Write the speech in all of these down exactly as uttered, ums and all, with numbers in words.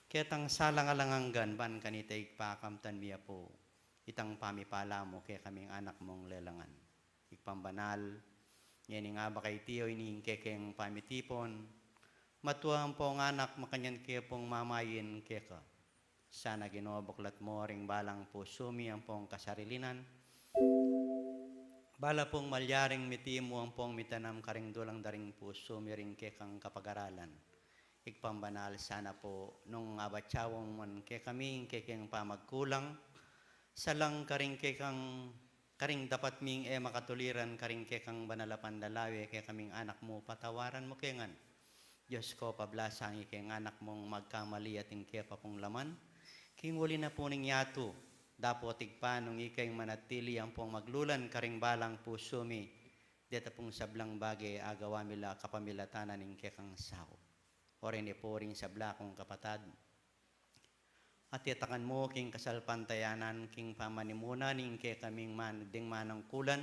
Ketang salang alang anggan, ban kanita ipakakamtan mi, Apu, itang pamipala mu kekaming anak mung lelangan. Ibpang banal, ngening abak a iti o ining kekeng pamitipun, matua ampong anak, makanyan ke pung mamayin keka. Sana Ginu, buklat mu ring balang pusu mi ampong kasarilinan. Bala pung malyaring miti mu ampong mitanam karing dulang da ring pusu mi ring kekang kapagaralan. Ibpang banal, sana pu, nung abatyawan mu kekami ing kekeng pamagkulang, salang karing kekang, karing dapat ming e makatuliran karing kekang banal a pandalawe kekaming anak mu, patawaran mu ke ngan. Dios ko, pablasang ikeng anak mung magkamali at ing kepa pung laman, king uli na pu ning yatu, dapot Ibpa, nung ika ing manatili ampong maglulan karing balang pusu mi, deta pung sablang bage agawa mi la kapamilatan na ning kekang saup. O reni pu ring sabla kung kapatad, at itakan mu king kasalpantayanan king pamanimuna ning kekaming man-, ding manungkulan,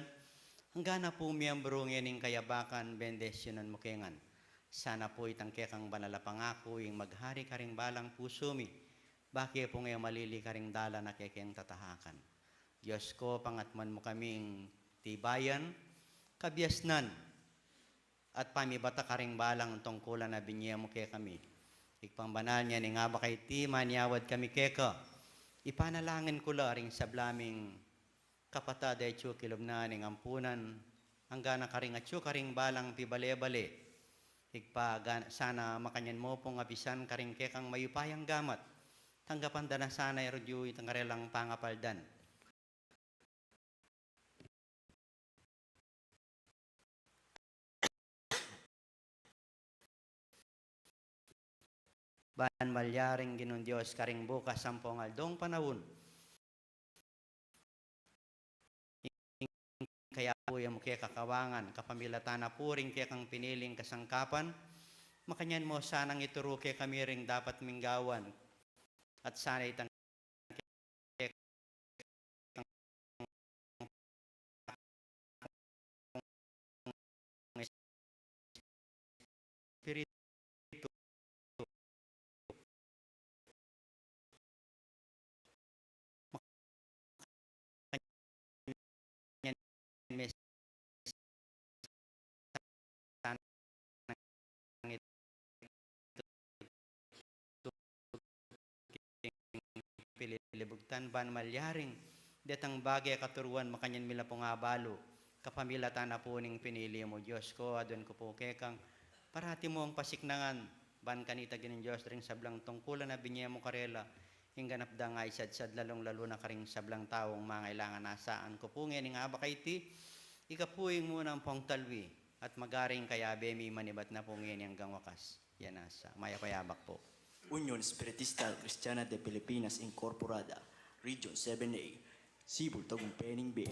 angga na pu miyembru ngening kayabakan, bendisyunan mu ke ngan. Sana pu itang kekang banal a pangaku ing maghari karing balang pusu mi, bake pung e malili karing dalan a kekeng tatahakan. Dios ko, pangatman mu kaming tibayan, kabiasnan, at pamibata karing balang tungkulan a binye mu kekami. Ibpang banal, ngening abak a iti, manyawad kami keka. Ipanalangin ku la ring sabla ming kapatad a atyu kilub na ning ampunan, angga na karing atyu karing balang pibale-bale. Ibpa, ga-, sana makanyan mu pung abisan karing kekang mayupayang gamat. Tanggapan da na sana i Rudyu itang karelang pangapaldan. Ban malyaring Ginung Dios karing bukas ampong aldong panaun, ing kayabe mu kekang kawangan, kapamilatan na pu ring kekang piniling kasangkapan, makanyan mu sanang ituru kekami ring dapat ming gawan, at sana itang Espiritu. Pililibugtan ban malyaring detang bage katuruan makanyan mi la pung abalu, kapamilatan na pu ning pinili mu. Dios ko, aduan ku pu kekang parati mung pasiknangan, ban kanita Ginung Dios ring sablang tungkulan a binye mu karela, ing ganap dang isadsad, lalung-lalu na karing sablang taung mangailangan. Asaan ku pu ngening abak a iti, ika pu ing muna ampong talwi, at magari ing kayabe mi manibat na pu ngeni anggang wakas. Yan nasa, mayap a yabak pu. Union Espiritista Cristiana de Pilipinas Incorporada, Region seven A, Cebu, Tagumpay ning Bie.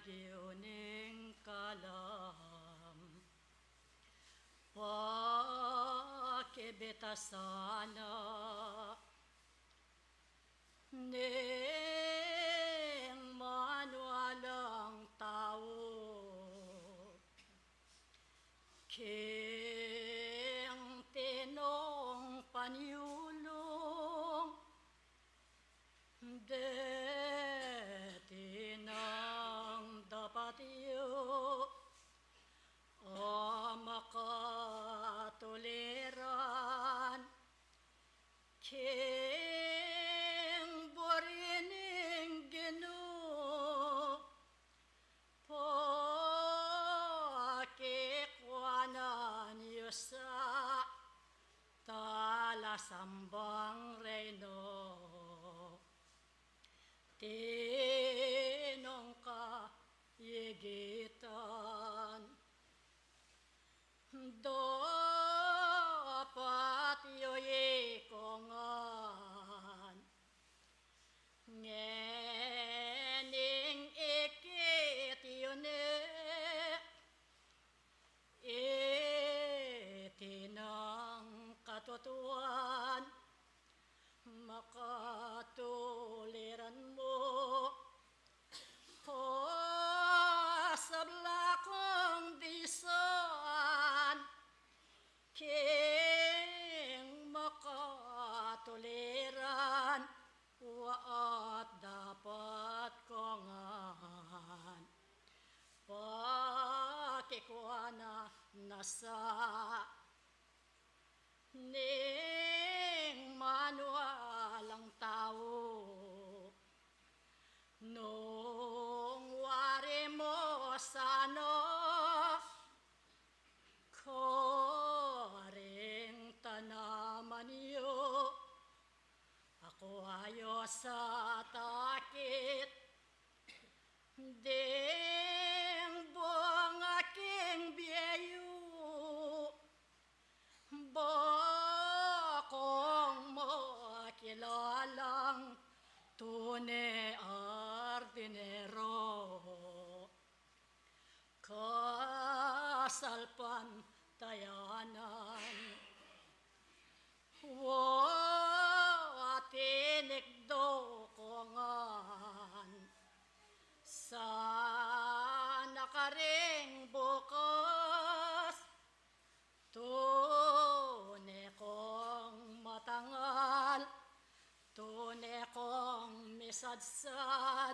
Yu ning kalam pakibitasan na ning manualang tau king tinung panyulung. Deti nang dapat yu a makatuliran king buri ning Ginu, pakikuanan yu sa talasambang reynu, tinung kayigitan. Dapat yu ikongan ngening ikit yu ne iti nang katutuan, makatuliran mu o sabla kung disan, king makatuliran wa at dapat kongan pakikuanan na sa ning manualang tau. Nung wari mu sana karing tanaman yu, akua yu sa takit ding bunga king bie yu, ba kung makilalang tune hardinero kasalpantayanan. Wa tinikdo kongan sana karing bukas, tune kung matangal, tune kung misadsad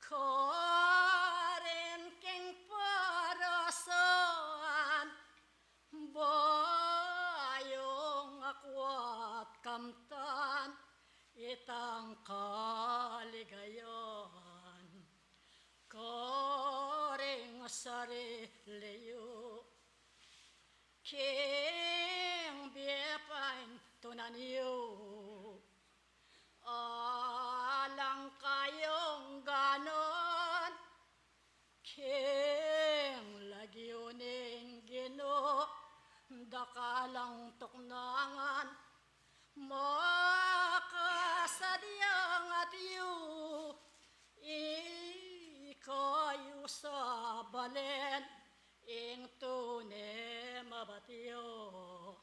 karin king parasan, bayung akuat kamtan itang kaligayan karing sarili yu. King bie paintunan yu, alang kayung ganan king lagyu ning Ginu, dakalang tuknangan makasadyang atiu, ikayu sa balen ing tune mabatiu.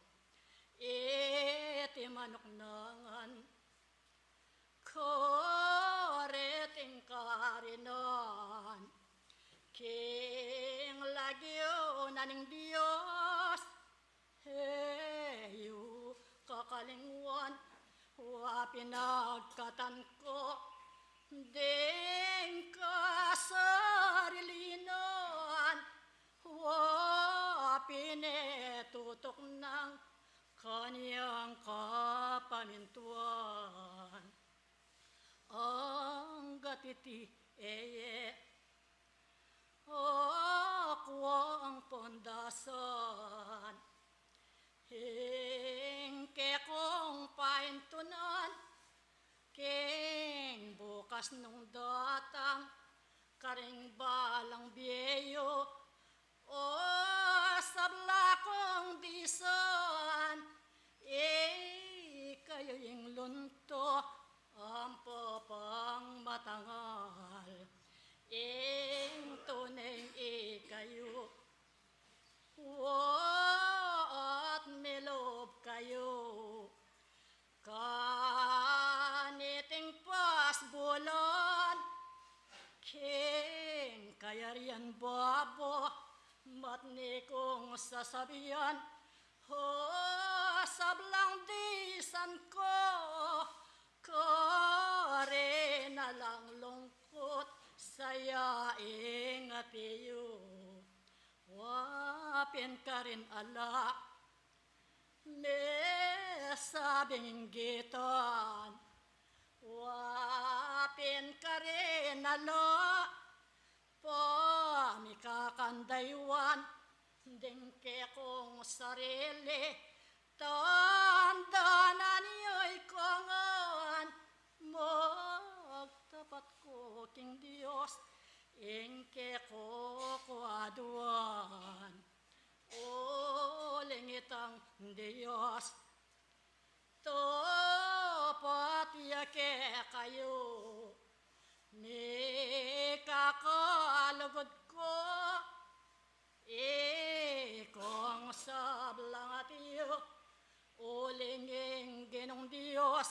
Iti manuknangan kareting karinan king lagyu na ning Dios, e yu kakalingwan, wa pinagkatan ko ding kasarilinan, wa pinetutuknang kanyang kapamintuan. Anggat iti e ye akuang pondasan ing kekong paintunan king bukas nung datang karing balang bie yu. O sabla kung disan, ikayu ing lunto ampo pang matangal. E Kayarian babo, matni kung sasabian, o sablang disan ku, kari na lang lungkut saya ing atiu. Wa pin karin ala mesabing inggitan, wa pin karin ala pamikakandayuan ding kekong sarili. Tandanan yu ing kangan, magtapat ku king Dios, ing kekong aduan. Uling itang Dios, tapat ya kekayu, mikakalugud ku, ikong sablang atiu, uling ing Ginung Dios,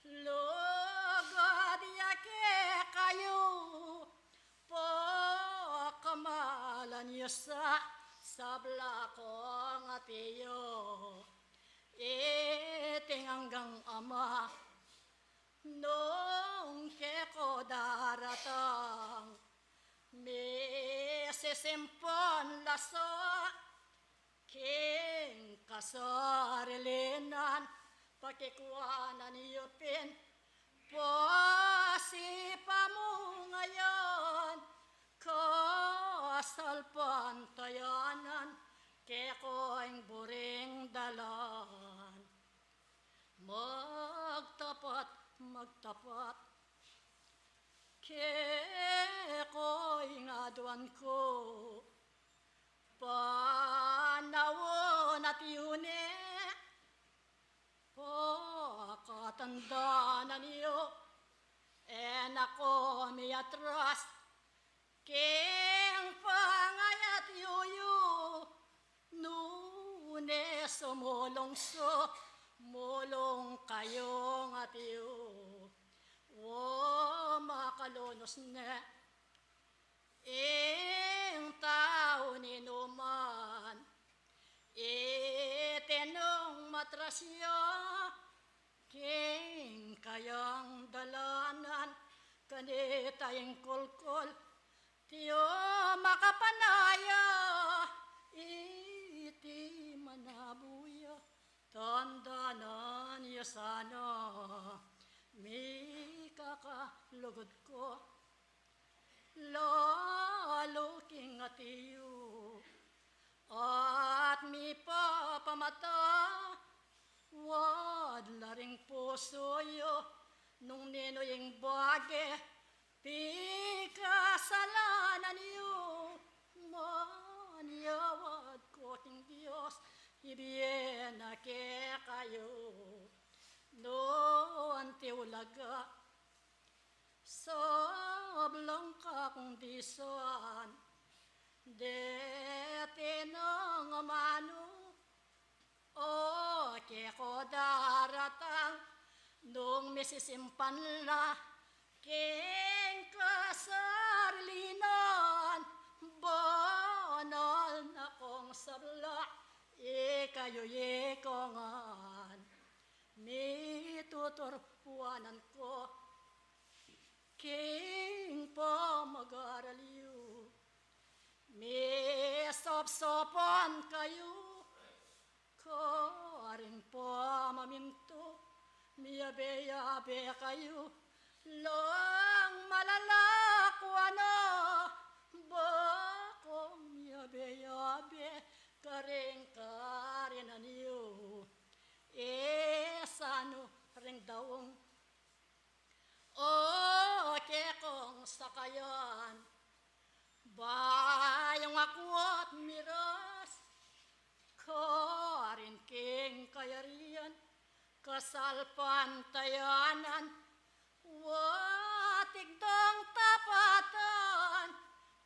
lugud ya kekayu, pakamalan yu sa sabla kong atiu. Iting anggang Ama, nung keku daratang, misisimpan la sa king kasarilinan, pakikuanan yu pin pasipamungayan, kasalpantayanan, keku ing buring dalan. Magtapat, magtapat, keku ing aduan ku, panaun at yune, pakatandanan yu, e na ku miatras king pangayat yu, nune sumulung, sumulung kayung atiu. O makalunus ne ing tau ninuman, iti nung matras ya king kayang dalanan, kanita ing kulkul, tiyu makapanaya, iti manabu ya, tandanan yu sana, mikakalugud ku lalu king atiu, at mipapamata wad la ring pusu yu, nung ninu ing bage pikasalanan yu, manyawad ku king Dios, ibie na kekayu. Nu anti ulaga sablang kakung disan, deti nung amanu, o keku daratang, nung misisimpan la king kasarilinan, banal na kung sabla, ikayu ikong ngan, mituturuanan ku king pamagaral yu, misopsopan kayu karing pamamintu, miyabe-yabe kayu lang malalakuan na, bakung miyabe-yabe karing karinan yu. Isanu ring daung, o kekong sakayan, bayung aku at miras karin king kayarian, kasalpantayanan, wa tikdang tapatan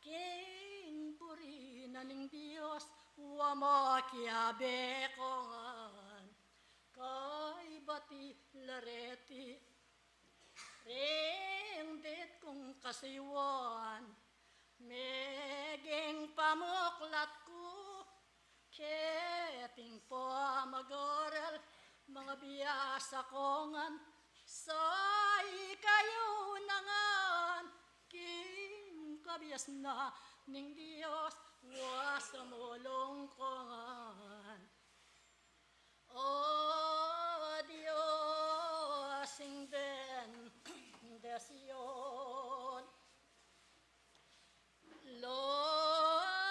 king buri na ning Dios, wa makiabe kong ngan. Kaibati la reti ring dit kung kasuyuan, me Keting pamagaral, mga biasa ko ngan, sa ikayu na ngan, king kabiasnan ning Dios, wa sa mulong ko ngan. O Dios, ing bendisyun, lalaganap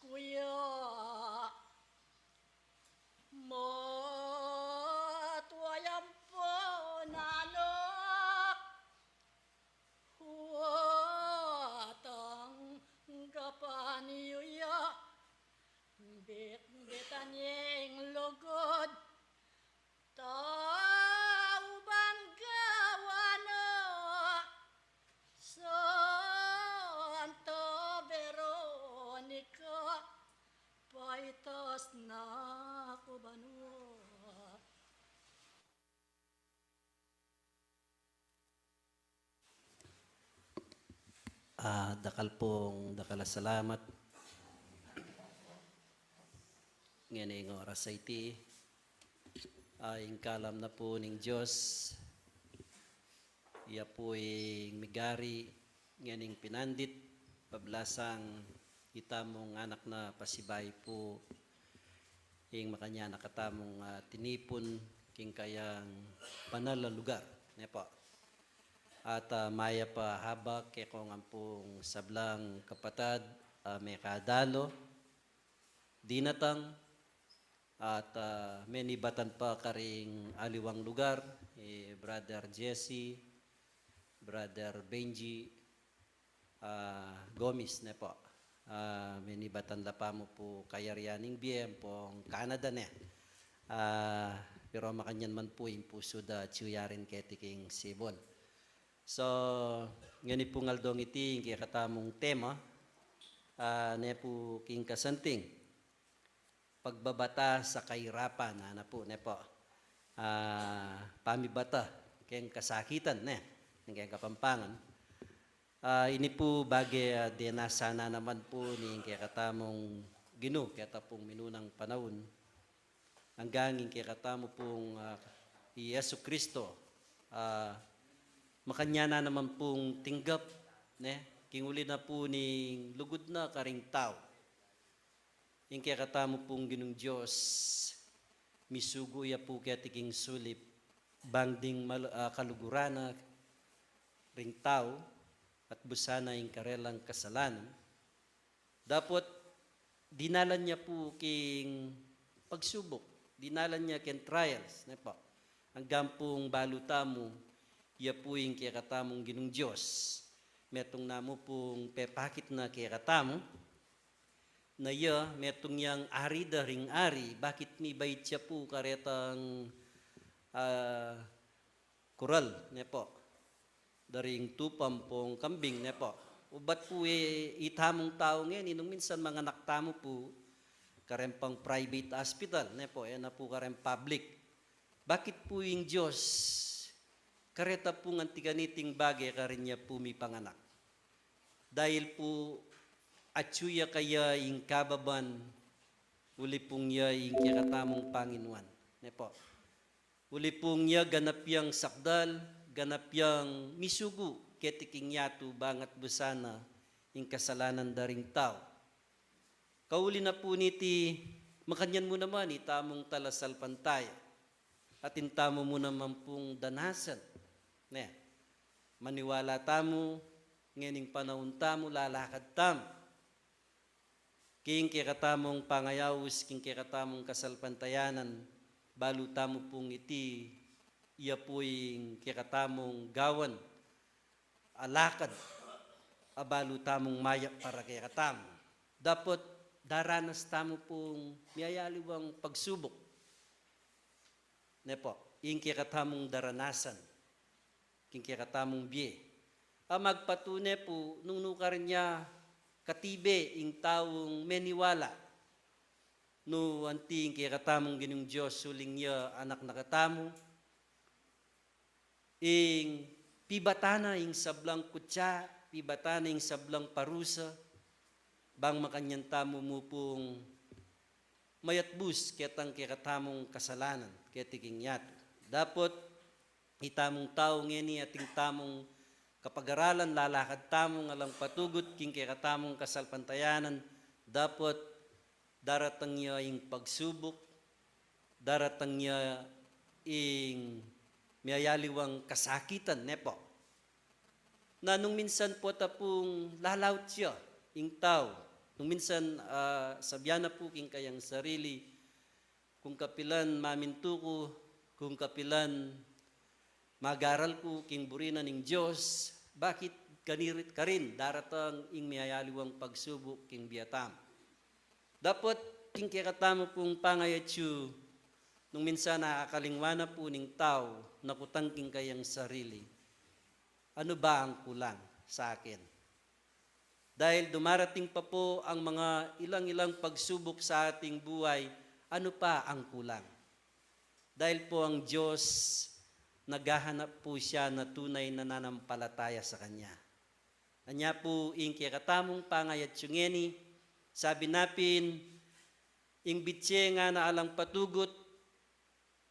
ku ya. Matwayang pananak, watang gapan yu ya. Bitbitan ye ing lugud, tauban gawa na, Santa Veronica, paitas na ku banua. Ah, dakal pung, dakal a salamat. Ngening oras a iti, ah, ing kalam na pu ning Dios, iya pu ing migari ngening pinandit, pablasang itamung anak na pasibayu pu, ing makanyan a katamung, ah, tinipun king kayang banal a lugar, ne pu. At, ah, mayap a habak kekong ampung sablang kapatad, ah, mekadalo, dinatang, at, ah, menibatan pa karing aliwang lugar, i Brother Jesse, Brother Benji, ah, Gomez, ne pu. Ah, menibatan la pa mu pu kayarian ning bie ampong Canada, ne. Ah, pero makanyan man pu ing pusu da atyu ya rin keti king Cebu. So, ngeni pung aldong iti, ing kekatamung tema, ah, ne pu king kasanting, pagbabata sa kahirapan, ana pu, ne pu. Ah, pamibata keng kasakitan, ne, ning keng Kapampangan. Ah, ini pu bage, ah, dinasan na naman pu ning kekatamung Ginu keta pung minunang panaun. Anggang ing kekatamu pung, ah, i Jesu Kristo, ah, makanyan na naman pung tinggap, ne, king uli na pu ning lugud na karing tau. Ing kekatamu pung Ginung Dios, misugu ya pu keti king sulip, bang ding mal-, ah, kaluguran na ring tau, at busan na ing karelang kasalanan, dapot dinalan ya pu king pagsubuk, dinalan ya king trials, ne pu. Anggang pung balu tamu, ya pu ing kekatamung Ginung Dios. Metung na mu pung pepakit na kekatamu, na ya, metung yang Ari da ring ari, bakit mibait ya pu karetang, ah, kural, ne pu. Da ring tupa ampong kambing, ne pu. Ubat pu e, itamung tau ngeni, nung minsan manganak tamu pu, kareng pang private hospital, ne pu, e na pu kareng public. Bakit pu ing Dios, kareta pung anti kaniting bage karin ya pu mipanganak? Dahil pu atyu ya kaya ing kababan, uli pung ya ing kekatamung panginuan, ne pu. Uli pung ya ganap yang sakdal, ganap yang misugu keti king yatu bang at busan na ing kasalanan da ring tau. Kauli na pu niti, makanyan mu naman itamung talasalpantaya. Atin tamu mu naman pung danasan, ne, maniwala tamu, ngening panaun tamu, lalakad tamu king kekatamung pangayaus, king kekatamung kasalpantayanan, balu tamu pung iti, iya pu ing kekatamung gawan a lakad, a balu tamung mayap para kekatamu. Dapot daranas tamu pung miyayaliwang pagsubuk, ne pu, ing kekatamung daranasan king kekatamung bie. A magpatune pu, nung nu karin ya katibe ing taung meniwala, nu anti ing kekatamung Ginung Dios uling ya anak na katamu, ing pibatan na ing sablang kutsa, pibatan na ing sablang parusa, bang makanyan tamu mu pung mayatbus ketang kekatamung kasalanan keti king yatu. Dapot itamung tau ngeni ating tamung kapagaralan, lalakad tamung alang patugut king kekatamung kasalpantayanan, dapot daratang ya ing pagsubuk, daratang ya ing miyayaliwang kasakitan, ne po. Na nung minsan po ta pung lalaut ya ing tau, nung minsan, ah, sabian na pu king kayang sarili, kung kapilan mamintu ku, kung kapilan magaral ku king buri na ning Dios, bakit kanirit karin daratang ing miyayaliwang pagsubuk king bie tamu? Dapot king kekatamu pung pangayatsu, nung minsan nakakalingwa na pu ning tau, na kutang king kayang sarili, "Ano ba ang kulang sa akin?" Dahil dumarating pa po ang mga ilang-ilang pagsubok sa ating buhay, ano pa ang kulang? Dahil po ang Diyos, naghahanap po siya na tunay na nanampalataya sa Kanya. Anya po ing kekatamung pangayatsu ngeni, sabi na pin, ing bitse ngana alang patugut,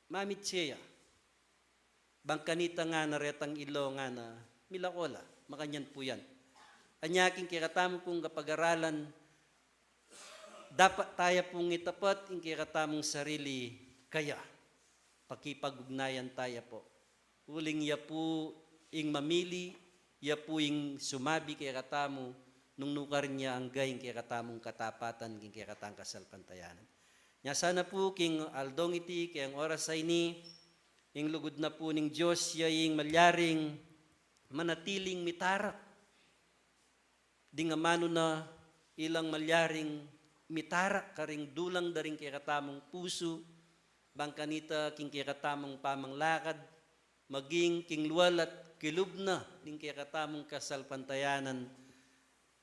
mamitse ya. Bang kanita ngana retang ilo ngana, milako la, makanyan pu yan. Anya king kekatamu pung kapagaralan, dapat taya pung itapat ing kekatamung sarili kaya. Pakipag-ugnayan taya pu. Uling ya pu ing mamili, ya pu ing sumabi kekatamu, nung nukarin ya angga ing kekatamung katapatan, king kekatang kasalpantayanan. Nya sana pu king aldong iti, keng oras a ini, ing lugud na pu ning Dios ya ing malyaring manatiling mitarak. Ding amanu na ilang malyaring mitarak karing dulang da ring kekatamung pusu, bang kanita king kekatamung pamanglakad, maging king lual at kilub na ning kekatamung kasalpantayanan,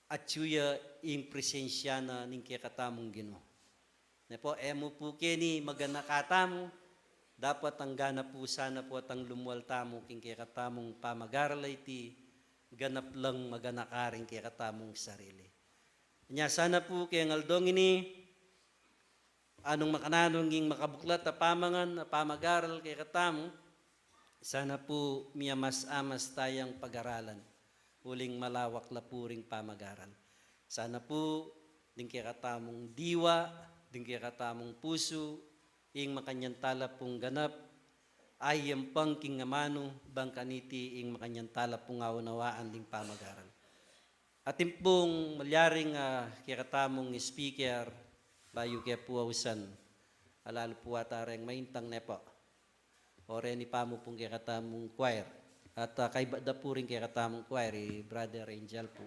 atyu ya ing presensya na ning kekatamung Ginu. Ne pu, e mu pu keni maganaka tamu, dapat angga na pu sana pu at ang lumual tamu king kekatamung pamagaral a iti, ganap lang maganaka ring kekatamung sarili. Nya sana pu keng aldong ini, anung makananu ing makabuklat a pamangan a pamagaral kekatamu, sana pu miyamas-amas tayang pagaralan, uling malawak la pu ring pamagaral. Sana pu ding kekatamung diwa, ding kekatamung pusu, ing makanyan tala pung ganap, ay yampang king amanu, bang kaniti ing makanyan tala pung aunawaan ding pamagaral. Atin pung malyaring, ah, kekatamung speaker, bayu ke pu ausan, alalu pu ata reng maintang ne pu. O reni pamu pung kekatamung choir. At, ah, kaibat da pu ring kekatamung choir, i Brother Angel pu.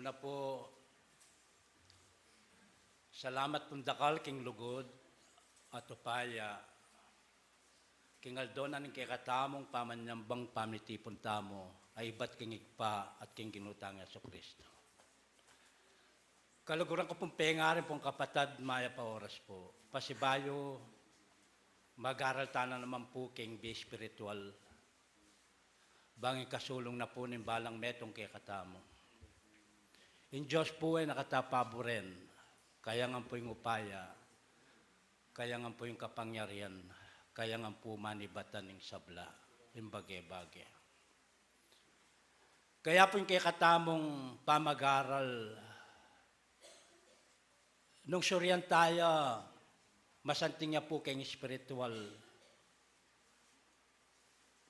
Una pu, salamat pung dakal king lugud at upaya king aldo na ning kekatamung pamanyambang pamitipun tamu a ibat king Ibpa at king Ginu tang Jesucristo. Kaluguran ku pung pengarin pung kapatad, mayap a oras pu. Pasibayu, mag-aral tana naman pu king bie espiritual. Bang ing kasulung na pu ning balang metung kekatamu. Ing Dios pu e na kata paburen, kaya ngan pu ing upaya, kaya ngan pu ing kapangyarian, kaya ngan pu manibatan ing sabla, ing bage-bage. Kaya pu ing kekatamung pamag-aral, nung surian taya, masanting ya pu king espiritual,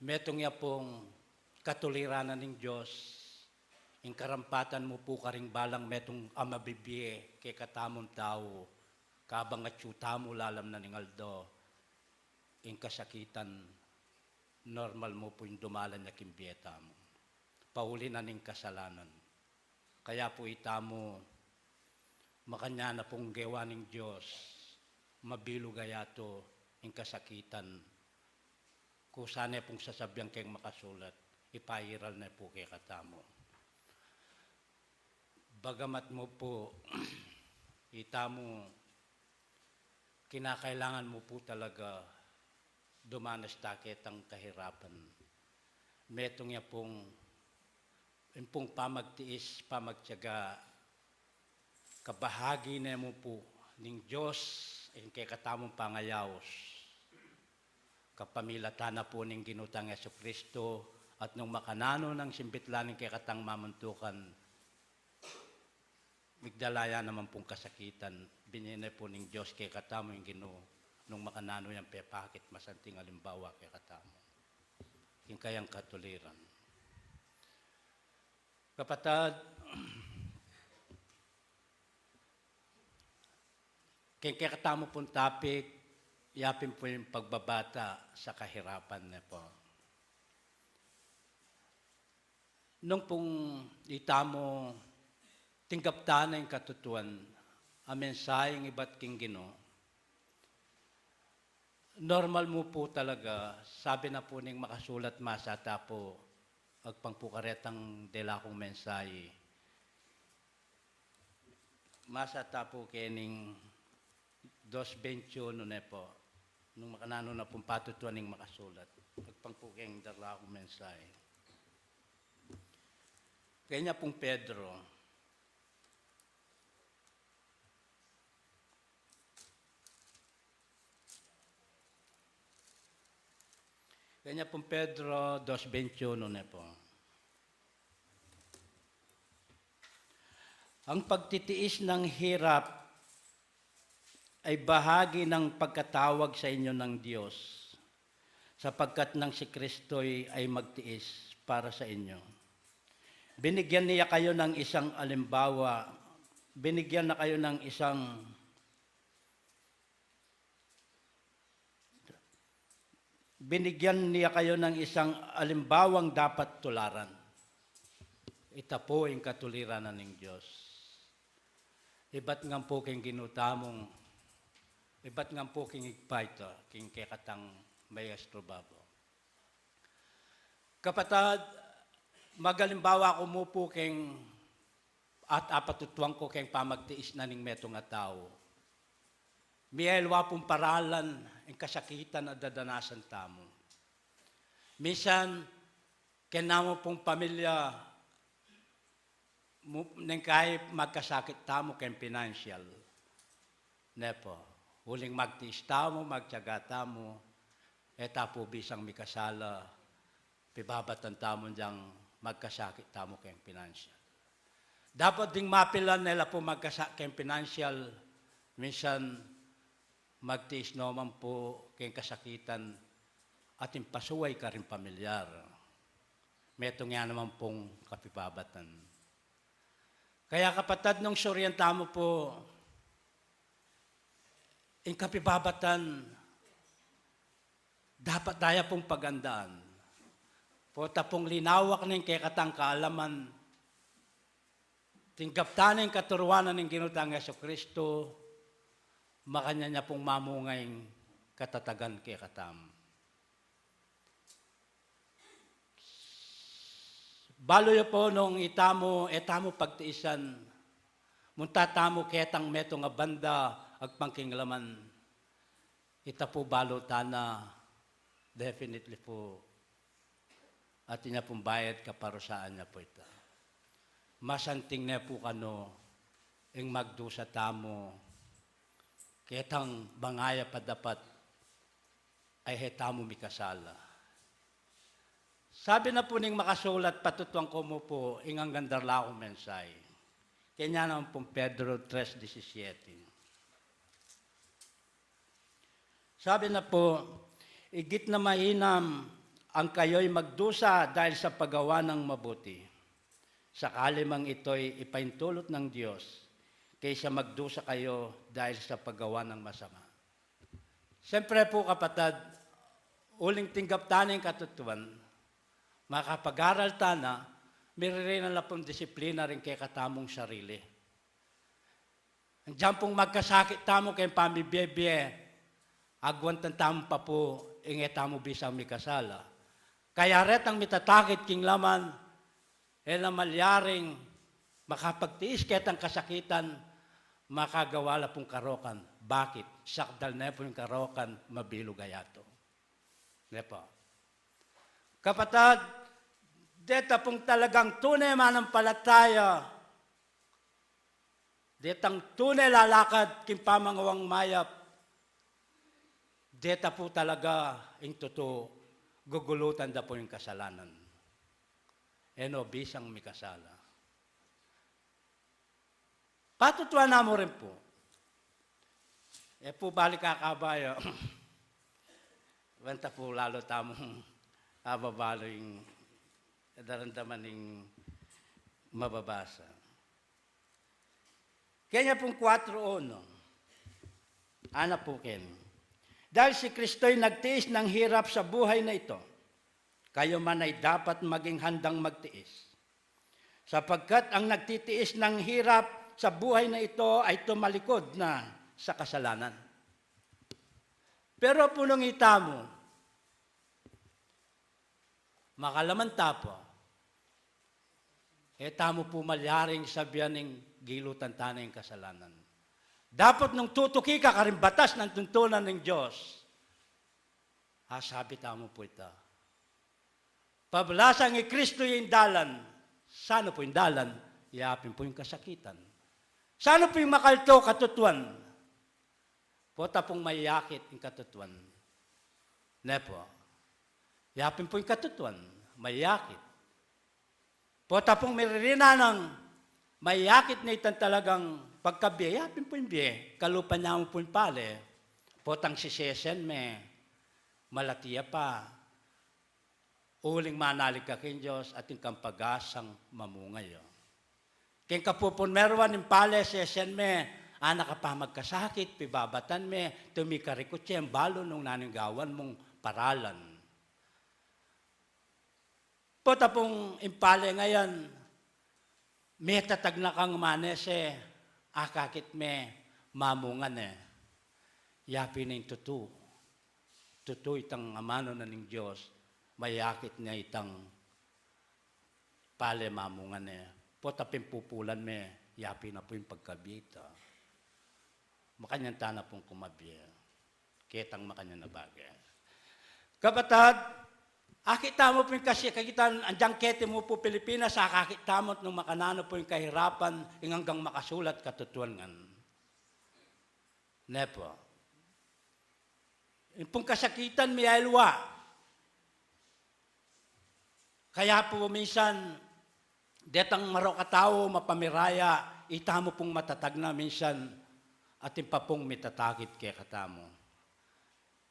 metung ya pung katuliran na ning Dios, ing karampatan mu pu karing balang metung a mabibie kekatamung tau, kabang atyu tamu lalam na ning aldo, ing kasakitan, normal mu pu ing dumalan ya king bie tamu. Pauli na ning kasalanan. Kaya pu itamu, makanyan na pung gewa ning Dios, mabilug a yatu ing kasakitan. Kusa ne pung sasabian keng makasulat, ipairal ne pu kekatamu. Bagamat mu pu, itamu, kinakailangan mu pu talaga dumanas ta ketang kahirapan. Metung ya pung, ing pung pamagtiis, pamagtiyaga, kabahagi ne mu pu ning Dios, ing kekatamung pangayaus. Kapamilatan na pu ning Ginu tang Jesucristo, at nung makananu nang simbit la ning kekatang mamuntukan, migdala ya naman pung kasakitan, binie ne pu ning Dios kekatamu ing Ginu, nung makananu yang pepakit masanting alimbawa kekatamu. King kayang katuliran. Kapatad, king kekatamu pung topic, yapin pu ing pagbabata sa kahirapan ne pu. Nung pung itamu tinggap ta na ing katutuan a mensaheng ibat king Ginu, normal mu pu talaga, sabi na pu ning makasulat, masa ta pu, agpang pu karetang dela kung mensahe. Masa ta pu kening dos veintiuno ne pu, nung makananu na pung patutuan ning makasulat. Agpang pu keng dela kung mensahe. Kenya pung Pedro. Kenya pung Pedro dos veintiuno ne pu. Ang pagtitiis ng hirap ay bahagi ng pagkatawag sa inyo ng Diyos, sapagkat nang si Kristo'y ay magtiis para sa inyo. Binigyan niya kayo ng isang alimbawa, binigyan na kayo ng isang Binigyan niya kayo ng isang alimbawang dapat tularan. Ita pu ing katuliran na ning Dios. Ibat ngan pu king Ginu tamung, ibat ngan pu king Ibpa ita, king kekatang Maestro Babo. Kapatad, magalimbawa ku mu pu king at apatutuan ku keng pamagtiis na ning metung a tau. Miyaliwa pung paralan ing kasakitan a dadanasan tamu. Minsan, keng namu pung pamilya, mu-, neng kai magkasakit tamu keng pinansyal. Ne pu, uling magtiis tamu, magtiyaga tamu, e ta pu bisang mikasala, pibabatan tamu ding magkasakit tamu keng pinansyal. Dapat ding mapilan ne la pu magkasa-, keng pinansyal, minsan magtiis no man pu keng kasakitan atin pasuay karing pamilyar. Metung ya naman pung kapibabatan. Kaya kapatad, nung surian tamu pu ing kapibabatan, dapat da ya pung pagandaan. Pota pung linawak ning kekatang kaalaman, tinggap tana ing katuruan ning Ginu tang Jesucristo, makanyan ya pung mamunga ing katatagan kekatamu. Balu yu pu nung itamu, e tamu pagtiisan, munta tamu ketang metung a banda, agpang king laman, ita pu balu tana, definitely pu, atin ya pung bayad, kaparusaan ya pu ita. Masanting ne pu kanu, ing magdusa tamu, ketang bangaya pa dapat, ay he tamu mikasala. Sabi na pu ning makasulat, patutuan ku mu pu, ing anggang darla kung mensahe. Kenya naman pung Pedro tres disisiete. Sabi na pu, igit na mainam ang kayo'y magdusa dahil sa paggawa ng mabuti, sakali mang ito'y ipaintulot ng Diyos, kaysa magdusa kayo dahil sa paggawa ng masama. Siyempre pu, kapatad, uling tinggap tana ing katutuan, makapag-aral tana, miririnan la pung disiplina ring kekatamung sarili. Andiyan pung magkasakit tamu keng pamibie-bie, agwantan tamu pa pu, ing e tamu bisang mikasala. Kaya retang mitatakit king laman, e la malyaring makapagtiis ketang kasakitan, makagawa la pung karokan. Bakit? Sakdal ne pu ing karokan, mabilug a yatu. Ne pu. Kapatad, deta pung talagang tune manampalataya, detang tune lalakad king pamangawang mayap, deta pu talaga ing tutu, gugulutan da pu ing kasalanan. E no bisang mikasala. Patutuan na mu rin pu. E pu balik kakabayo. Banta pu lalu tamung ababalu ing daramdaman ning mababasa. Kenya pung kuwatro uno. Ana pu ken. Dahil si Kristo'y nagtiis ng hirap sa buhay na ito, kayo man ay dapat maging handang magtiis. Sapagkat ang nagtitiis ng hirap sa buhay na ito ay tumalikod na sa kasalanan. Pero pu nung itamu, makalaman ta pu, e tamu pu malyaring sabian ing gilutan tana ing kasalanan. Dapot nung tutuki ka karing batas nang tuntunan ning Dios, asabi tamu pu ita. Pabalasan i Kristo ya ing dalan. Sanu pu ing dalan? Ya pin pu ing kasakitan. Sanu pu ing makaltu? Katutuan. Pota pung mayakit ing katutuan. Ne pu. Ya pin pu ing katutuan. Mayakit. Pota pung miririnan nang mayakit na itang talagang pagkabie. Ya pin pu ing bie. Kalupa na mu pu ing pale. Potang sisesen me, malati ya pa. Uling manalig ka king Dios, atin kang pag-asang mamunga ya. King kapupun meruan ing pale, sesen me, anak ka pa magkasakit, pibabatan me, tumikarikut ya, balu nung nanu ing gawan mung paralan. Pota pung ing pale ngayan, metatag na kang manese, akakit me, mamunga ne. Ya pin ing tutu. Tutu itang amanu na ning Dios, mayakit ne itang pale, mamunga ne. Pota pin pupulan me, ya pin na pu ing pagkabie ta. Makanyan tana pung kumabie. Ketang makanyan a bage. Kapatad, akit tamu pu ing kasakitan, andiang keti mu pu Pilipinas, akakit tamu nung makananu pu ing kahirapan, ing anggang makasulat katutuan ngan. Ne pu. Ing pung kasakitan miyailwa. Kaya pu minsan, detang marok a tau, mapamiraya, itamu pung matatag na minsan, atin pa pung mitatakit kekatamu.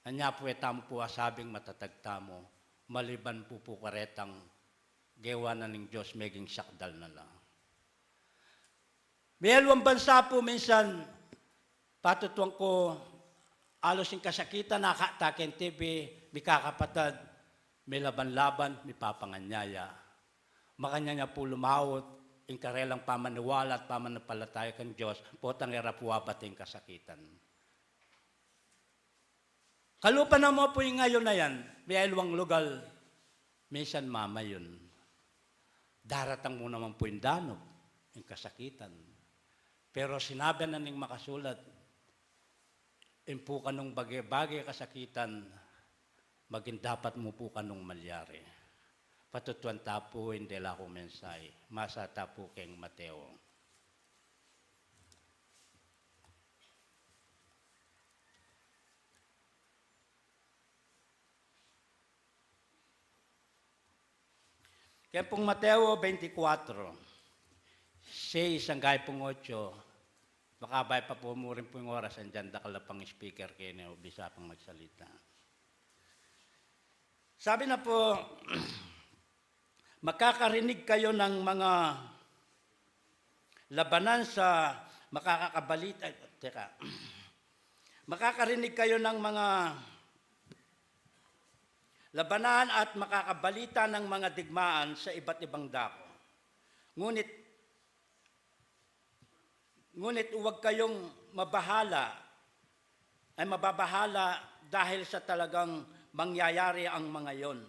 Anya pu e tamu pu asabing matatag tamu, maliban pu pu karetang gewa na ning Dios meging sakdal na la. Miyailwang bansa pu minsan, patutuan ku, alus ing kasakitan, akakit ta keng T V, mikakapatad, milaban-laban, mipapanganyaya. Makanyan ya pu lumaut ing karelang pamaniwala at pamanampalataya kang Dios, potang e ra pu abat ing kasakitan. Kalupa na mu pu ing ngayun a yan, miyayaliwang lugal, minsan mamayun. Daratang mu naman pu ing danup, ing kasakitan. Pero sinabi na ning makasulat, ing pu kanung bage-bage kasakitan, maging dapat mu pu kanung malyari. Patutuan ta pu ing dela kung mensahe, masa ta pu keng Mateo. Kaya pung Mateo twenty-four, seis angga pung ocho, makabay pa pu mu rin pu ing oras, andyan dakal a pang speaker keni o bisa pang magsalita. Sabi na pu, makakarinig kayo ng mga labanan sa makakakabalita, ay, teka. Makakarinig kayo ng mga labanan at makakabalita ng mga digmaan sa iba't ibang dako. Ngunit, ngunit huwag kayong mabahala, ay mababahala dahil sa talagang mangyayari ang mga yon.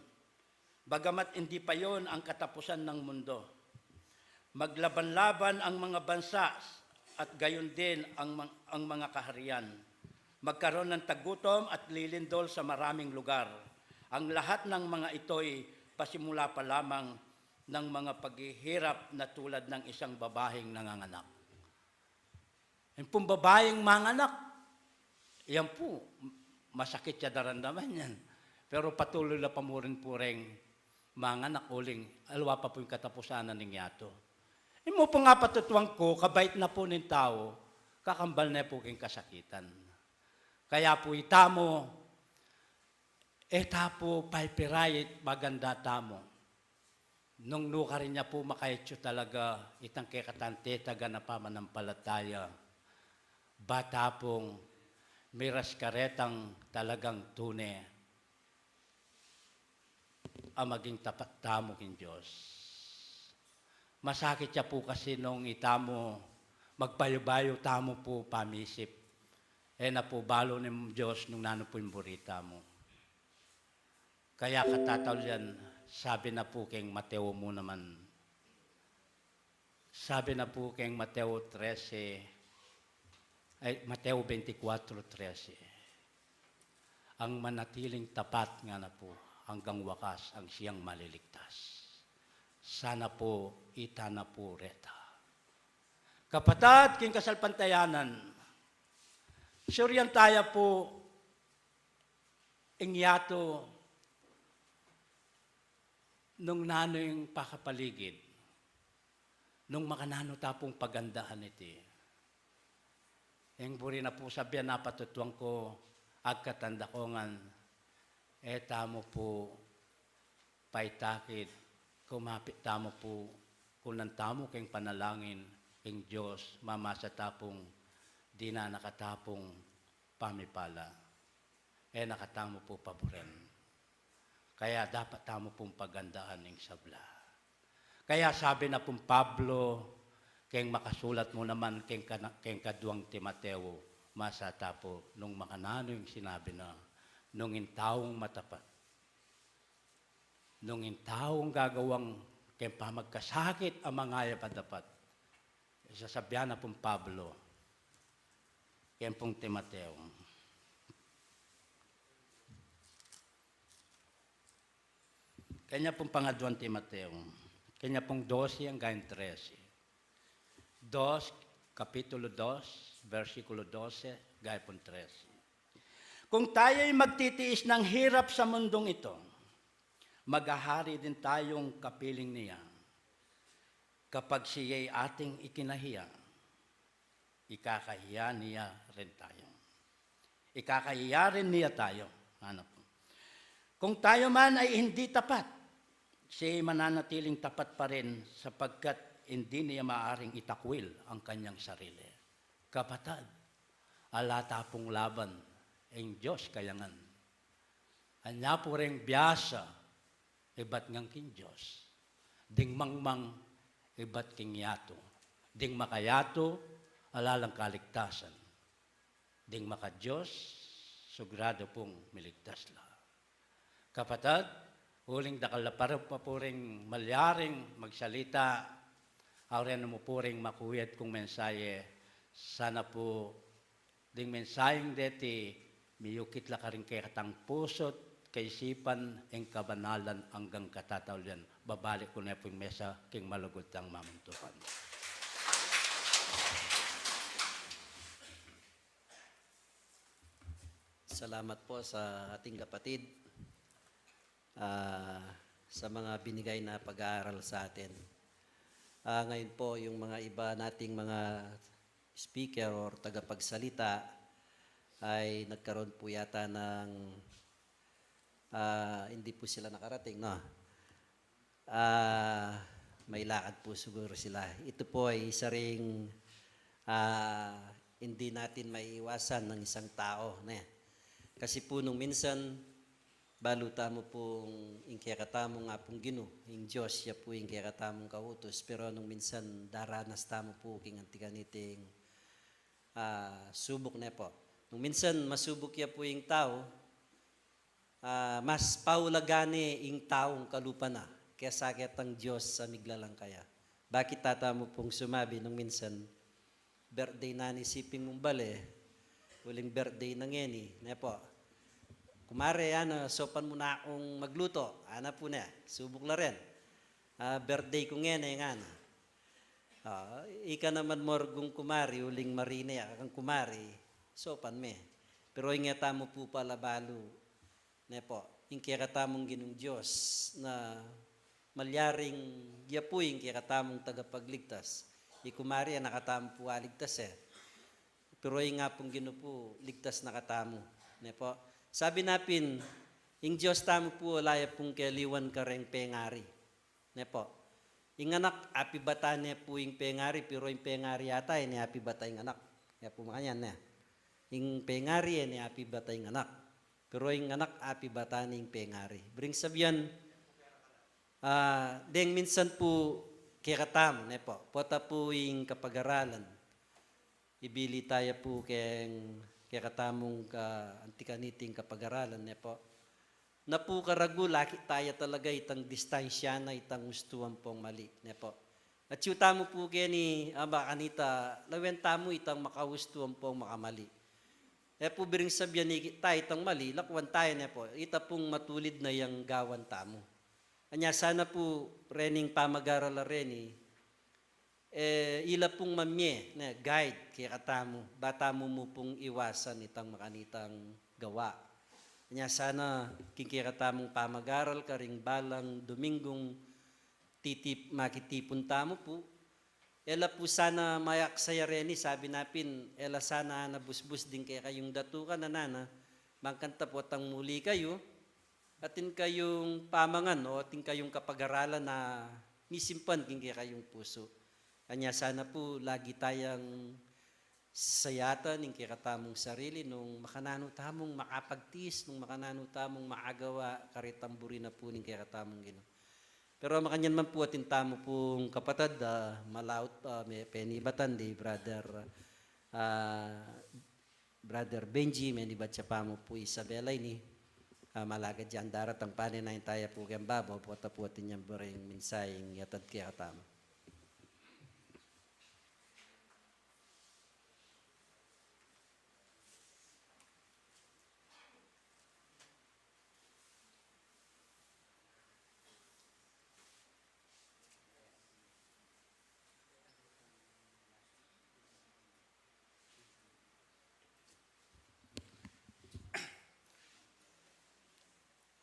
Bagamat hindi pa yon ang katapusan ng mundo. Maglaban-laban ang mga bansa at gayon din ang mang-, ang mga kaharian. Magkaroon ng tagutom at lilindol sa maraming lugar. Ang lahat ng mga ito'y pasimula pa lamang ng mga paghihirap na tulad ng isang babaeng nanganganak. Yung pong babaeng manganak, yan po, masakit ya daramdaman yan. Pero patuloy la pa mu rin pu reng manganak uling, aliwa pa pu ing katapusan na ning yatu. Ing mu pung apatutuan ku, kabait na pu ning tau, kakambal ne pu king kasakitan. Kaya pu itamu, e ta pu paipirait, maganda tamu. Nung nukarin ya pu makaitsu talaga itang kekatang tetagan a pamanampalataya, ba ta pung miras karetang talagang tune a maging tapat tamu king Dios. Masakit ya pu kasi nung itamu, magbayu-bayu tamu pu pamisip. E na pu balu ning Dios nung nanu pu ing buri tamu. Kaya katataulian, sabi na pu keng Mateo mu naman, sabi na pu keng Mateo trese, ay, Mateo twenty-four trese, "Ang manatiling tapat," ngana pu, "hanggang wakas ang siyang maliligtas." Sana pu, ita na pu reta. Kapatad king kasalpantayanan, surian taya pu ing yatu nung nanu ing pakapaligid, nung makananu ta pung pagandahan iti. Ing buri na pu sabian, apatutuan ku, agkatanda ku ngan, e tamu pu paitakid, kumapit tamu pu, kunan tamu keng panalangin, king Dios, mamasa ta pung dinan a kata pung pamipala. E na katamu pu paburen. Kaya dapat tamu pung pagandahan ing sabla. Kaya sabi na pung Pablo, keng makasulat mu naman, keng kana-, keng kaduang Timoteo, masa ta pu, nung makananu ing sinabi na, nung ing taung matapat, nung ing taung gagawang keng pamagkasakit a mangayap a dapat, sasabian na pung Pablo, keng pung Timoteo. Kanya pung pangaduang Timoteo, kanya pung dose anggang trese. Dos, kapitulo dos, bersikulo dose, gaya pung trese. Kung tayo'y magtitiis ng hirap sa mundong ito, maghahari din tayong kapiling niya. Kapag siya'y ating ikinahiya, ikakahiya niya rin tayo. Ikakahiya rin niya tayo. Ano po? Kung tayo man ay hindi tapat, siya'y mananatiling tapat pa rin sapagkat hindi niya maaaring itakwil ang kanyang sarili. Kapatad, ala ta pung laban, ing Dios kayangan. Anya pu reng biasa, ibat ngan king Dios. Ding mangmang, ibat king yatu. Ding makayatu, ala lang kaligtasan. Ding makaDios, suguradu pung miligtas la. Kapatad, uling dakal la paru pa pu ring malyaring magsalita, auren mu pu ring makuyad kung mensahe, sana pu ding mensaheng deti, miyukit la karing kekatang pusu't kaisipan ing kabanalan anggang katataulian. Babalik ku ne pu ing mesa king malugud tang mamuntukan. Salamat po sa ating kapatid, ah, sa mga binigay na pag-aaral sa atin. Ah, ngayon po, yung mga iba nating mga speaker or tagapagsalita ay nagkaroon po yata ng, ah, hindi po sila nakarating, no? Ah, may lakad po siguro sila. Ito po ay isa ring, ah, hindi natin maiiwasan ng isang tao, ne? Kasi po nung minsan, balu tamu pung ing kekatamung Apung Ginu, ing Dios, ya pu ing kekatamung kautus, pero nung minsan daranas tamu pu king anti kaniting, ah, subuk, ne po. Nung minsan masubuk ya pu ing tau, ah, mas paulagan ne ing taung kalupa na kesa ketang Dios a miglalang kaya. Bakit tatamu pung sumabi nung minsan, birthday na ni siping mung bale, uling birthday na ngeni, ne po. Kumare, ana, saupan mu na kung magluto, ana pu ne, subuk la rin. Ah, birthday ku ngeni, ngana. Ah, ika naman Morgung kumari, uling marine ka kang kumari, saupan me. Pero ing e tamu pu pala balu, ne po, ing kekatamung Ginung Dios na malyaring ya pu ing kekatamung tagapagligtas. I kumari, e na katamu pu aligtas e. Pero ing Apung Ginu pu, ligtas na katamu, ne po. Sabi na pin, ing Dios tamu pu, ala ya pung keliwan kareng pengari, ne po. Ing anak, apibatan ne pu ing pengari, pero ing pengari yata, e ne apibata ing anak. Ya pu makanyan, ne. Ing pengari, e ne apibata ing anak. Pero ing anak, apibatan ne ing pengari. Bring sabian, ah, deng minsan pu kekatamu, ne po. Pota pu ing kapagaralan. Ibili taya pu keng kekatamung ka, anti kaniting kapagaralan, ne po. Na pu karagu, laki taya talaga itang distansya na itang ustu ampong mali, ne po. At yu tamu pu keni, aba, kanita, lawen tamu itang makaustu ampong makamali. E pu biring sabian ikit taya itang mali, lakwan taya, ne po. Ita pung matulid na yang gawan tamu. Anya sana pu rening pamagaral a reni, e, ila pung mamie, ne, guide kekatamu, ba tamu mu pung iwasan itang makanitang gawa. Anya sana king kekatamung pamagaral karing balang Dominggung titip-, makitipun tamu pu, e la pu sana mayaksaya reni, sabi na pin, e la sana ana busbus ding kekayung datukan, anana, bang kanita potang muli kayu, atin kayung pamangan o atin kayung kapagaralan a misimpan king kekayung pusu. Anya sana pu lagi tayang sayatan ing kekatamung sarili nung makananu tamung makapagtiis, nung makananu tamung makagawa karetang buri na pu ning kekatamung Ginu. Pero makanyan man pu atin tamu pung kapatad, ah, malaut, ah, me-, penibatan di brother, ah, Brother Benji, menibat ya pamu pu Isabela ini, ah, malagad yang daratang pane na intaya pu keng babo, pota pu atin yang buring mensaheng yatad kekatamu.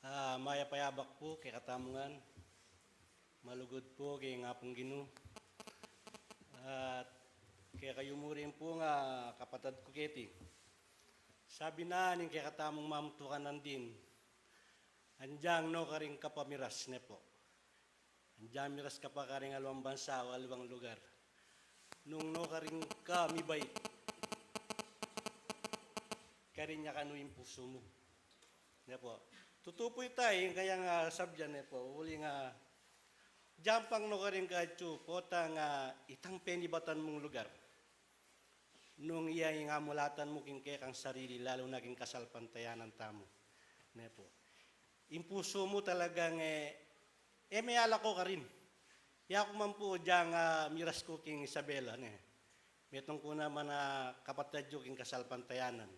Ah, mayap a yabak pu kekatamu ngan. Malugud pu king Apung Ginu. At kekayu mu rin pu nga kapatad ku keti. Sabi na ning kekatamung mamutukan nandin, anjang no karing kapamiras ne po. Anjang miras ka pa karing aliwang bansa o aliwang lugar. Nung no karing ka mibait karin ya kanu ing pusu mu. Ne po. Tutu pu ita, ing kayang, ah, sabyan ne po. Uli nga, Jampang no karin katsu, potang, ah, itang penibatan mung lugar. Nung iya ing amulatan mu king kekang sarili, lalu na king kasalpantayanan tamu. Ne pu. Ing pusu mu talagang, eh, e me alako karin. Yaku man pu, dyang, ah, miras ku king Isabela, ne. Metung ku naman a kapatad yu king kasalpantayanan.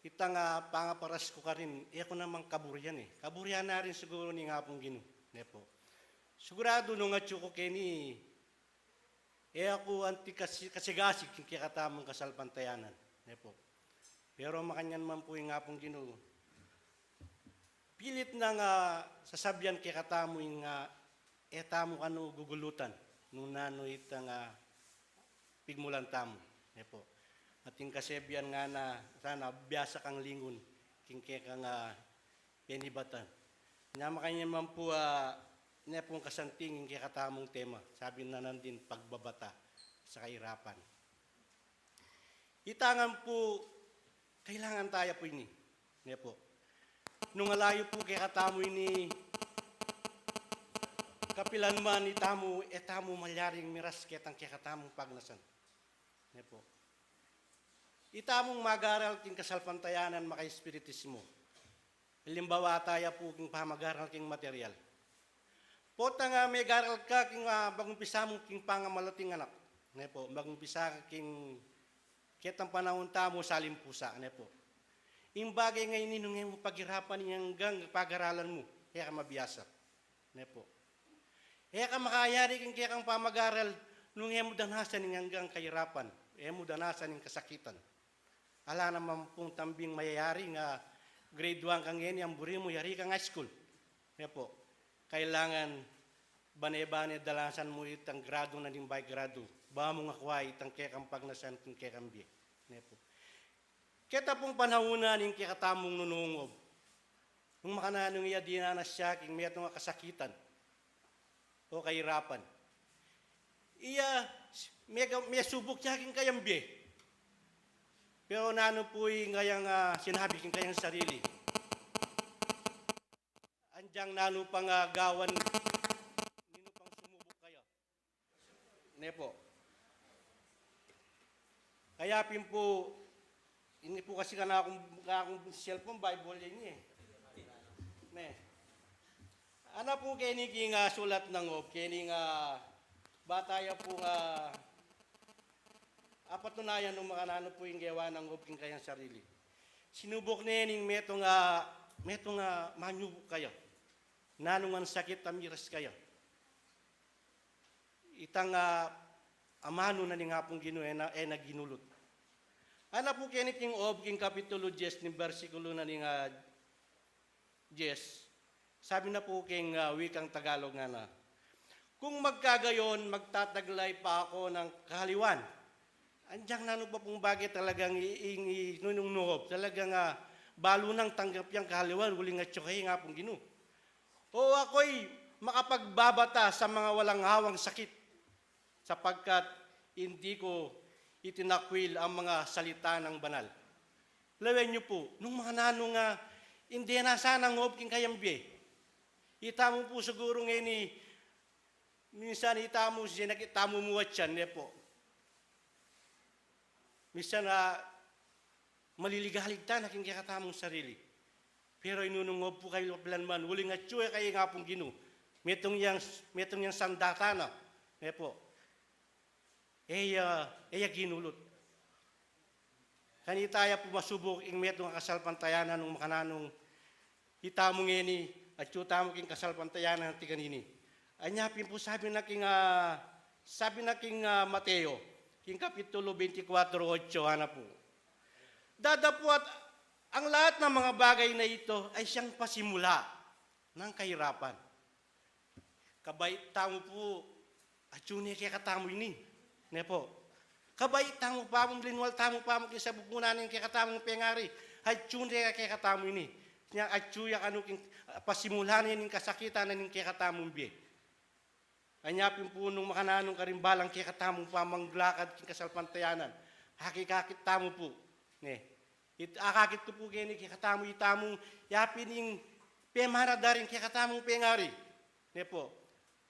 Itang, ah, pangaparas ku karin, e ku naman kaburian, e. Kaburian na rin siguru ning Apung Ginu, ne pu. Siguradu nung atsu ku keni, e aku anti kasi-, kasigasig king kekatamung kasalpantayanan, ne pu. Pero makanyan man pu ing Apung Ginu, pilit nang, ah, sasabian kekatamu ing, ah, e tamu kanu gugulutan nung nanu itang, ah, pigmulan tamu, ne pu. At ing kasebian ngana, sana biasa kang lingun king kekang, ah, penibatan. Nya makanyan man pu, ah, ne pung kasanting ing kekatamung tema, sabi na nandin, pagbabata sa kahirapan. Ita ngan pu, kailangan taya pu ini. Ne pu. Nung ala yu pu kekatamu ini, kapilan man itamu, e tamu malyaring miras ketang kekatamung pagnasan. Ne pu. Itamung magaral king kasalpantayanan makaespiritismo. Alimbawa taya pu king pamagaral king material. Potang, ah, megaral ka king, ah, magumpisa mu king pangamalating anak. Ne pu, magumpisa ka king ketang panaun tamu salimpusa, ne pu. Ing bagay ngeni nung e mu pagirapan ing anggang pagaralan mu, e ka mabiasa. Ne pu. E ka makayari king kekang pamagaral nung e mu danasan ing anggang kahirapan, e mu danasan ing kasakitan. Ala naman pung tambing mayayari nga grade one ka ngeni, ang buri mu yari kang high school. Ne pu. Kailangan bane-bane danasan mu itang gradu na ning bayu gradu. Ba mung akua itang kekang pagnasan king kekang bie. Ne pu. Keta pung panaun na ning kekatamung nunungob. Nung makananu ing iya dinanas ya king metung a kasakitan o kahirapan. Iya, me-, mesubuk ya king kayang bie. Pero nanu pu ing kayang, ah, sinabi king kayang sarili? Anjang nanu pang, ah, gawan, ninu pang sumubuk kaya. Ne pu. Kaya pin pu, ini pu kasi kanakung, kanakung cellphone, Bible ini e. Ne. Ana pu keni king, ah, sulat nang Job, keni nga bata ya pu nga apatunayan nung makananu pu ing gewa nang Job king kayang sarili. Sinubuk ne ning metung a, metung a manyubuk kaya. Nanu ngan sakit a miras kaya. Itang, ah, amanu na ning Apung Ginu, e na, e na ginulut. Ana pu keni king Job, king kapitulo diyes, ning bersikulo na ning, ah, diyes. Sabi na pu king, ah, wikang Tagalog ngana, "Kung magkagayon, magtataglay pa ako ng kahaliwan." Anjang nanu pa pung bage talagang i-, i-, i-, nunung Job, talagang, ah, balu nang tanggap yang kahaliwan, uling atyu kaya ing Apung Ginu. O ako'y makapagbabata sa mga walang hawang sakit, sapagkat hindi ko itinakwil ang mga salita ng banal. Lawen yu pu, nung makananu nga, ing dinasan nang Job king kayang bie. Itamu pu siguru ngeni, minsan itamu, sinakit tamu mu atyan, ne pu. Minsan, ah, maliligalig tana king kekatamung sarili. Pero inunung Job pu kaya kapilan man, uling atyu ya kaya ing Apung Ginu. Metung yang, metung yang sanda tana. Ne pu. E ya, e ya ginulut. Kanita ya pu masubuk ing metung a kasalpantayanan nung makananung itamu ngeni, atyu tamu king kasalpantayanan anti kanini. Anya pin pu sabi na king, ah, sabi na king, ah, Mateo, king kapitulo beintikwatro otso, ana pu, "Datapwat ang lahat ng mga bagay na ito ay siyang pasimula ng kahirapan." Kabait tamu pu, atyu ne kekatamu ini. Ne pu. Kabait tamu pa mu, linwal tamu pa mu king sabungan ning kekatamung pengari, atyu ne kekatamu ini. Nya atyu ya kanu king, ah, pasimula ne ning kasakitan na ning kekatamung bie. Anya pin pu nung makananu karin balang kekatamung pamanglakad king kasalpantayanan. Akit-akit tamu pu. Ne. It-, akakit ku pu keni kekatamu, itamu, ya pin ing pemana da ring kekatamung pengari. Ne pu.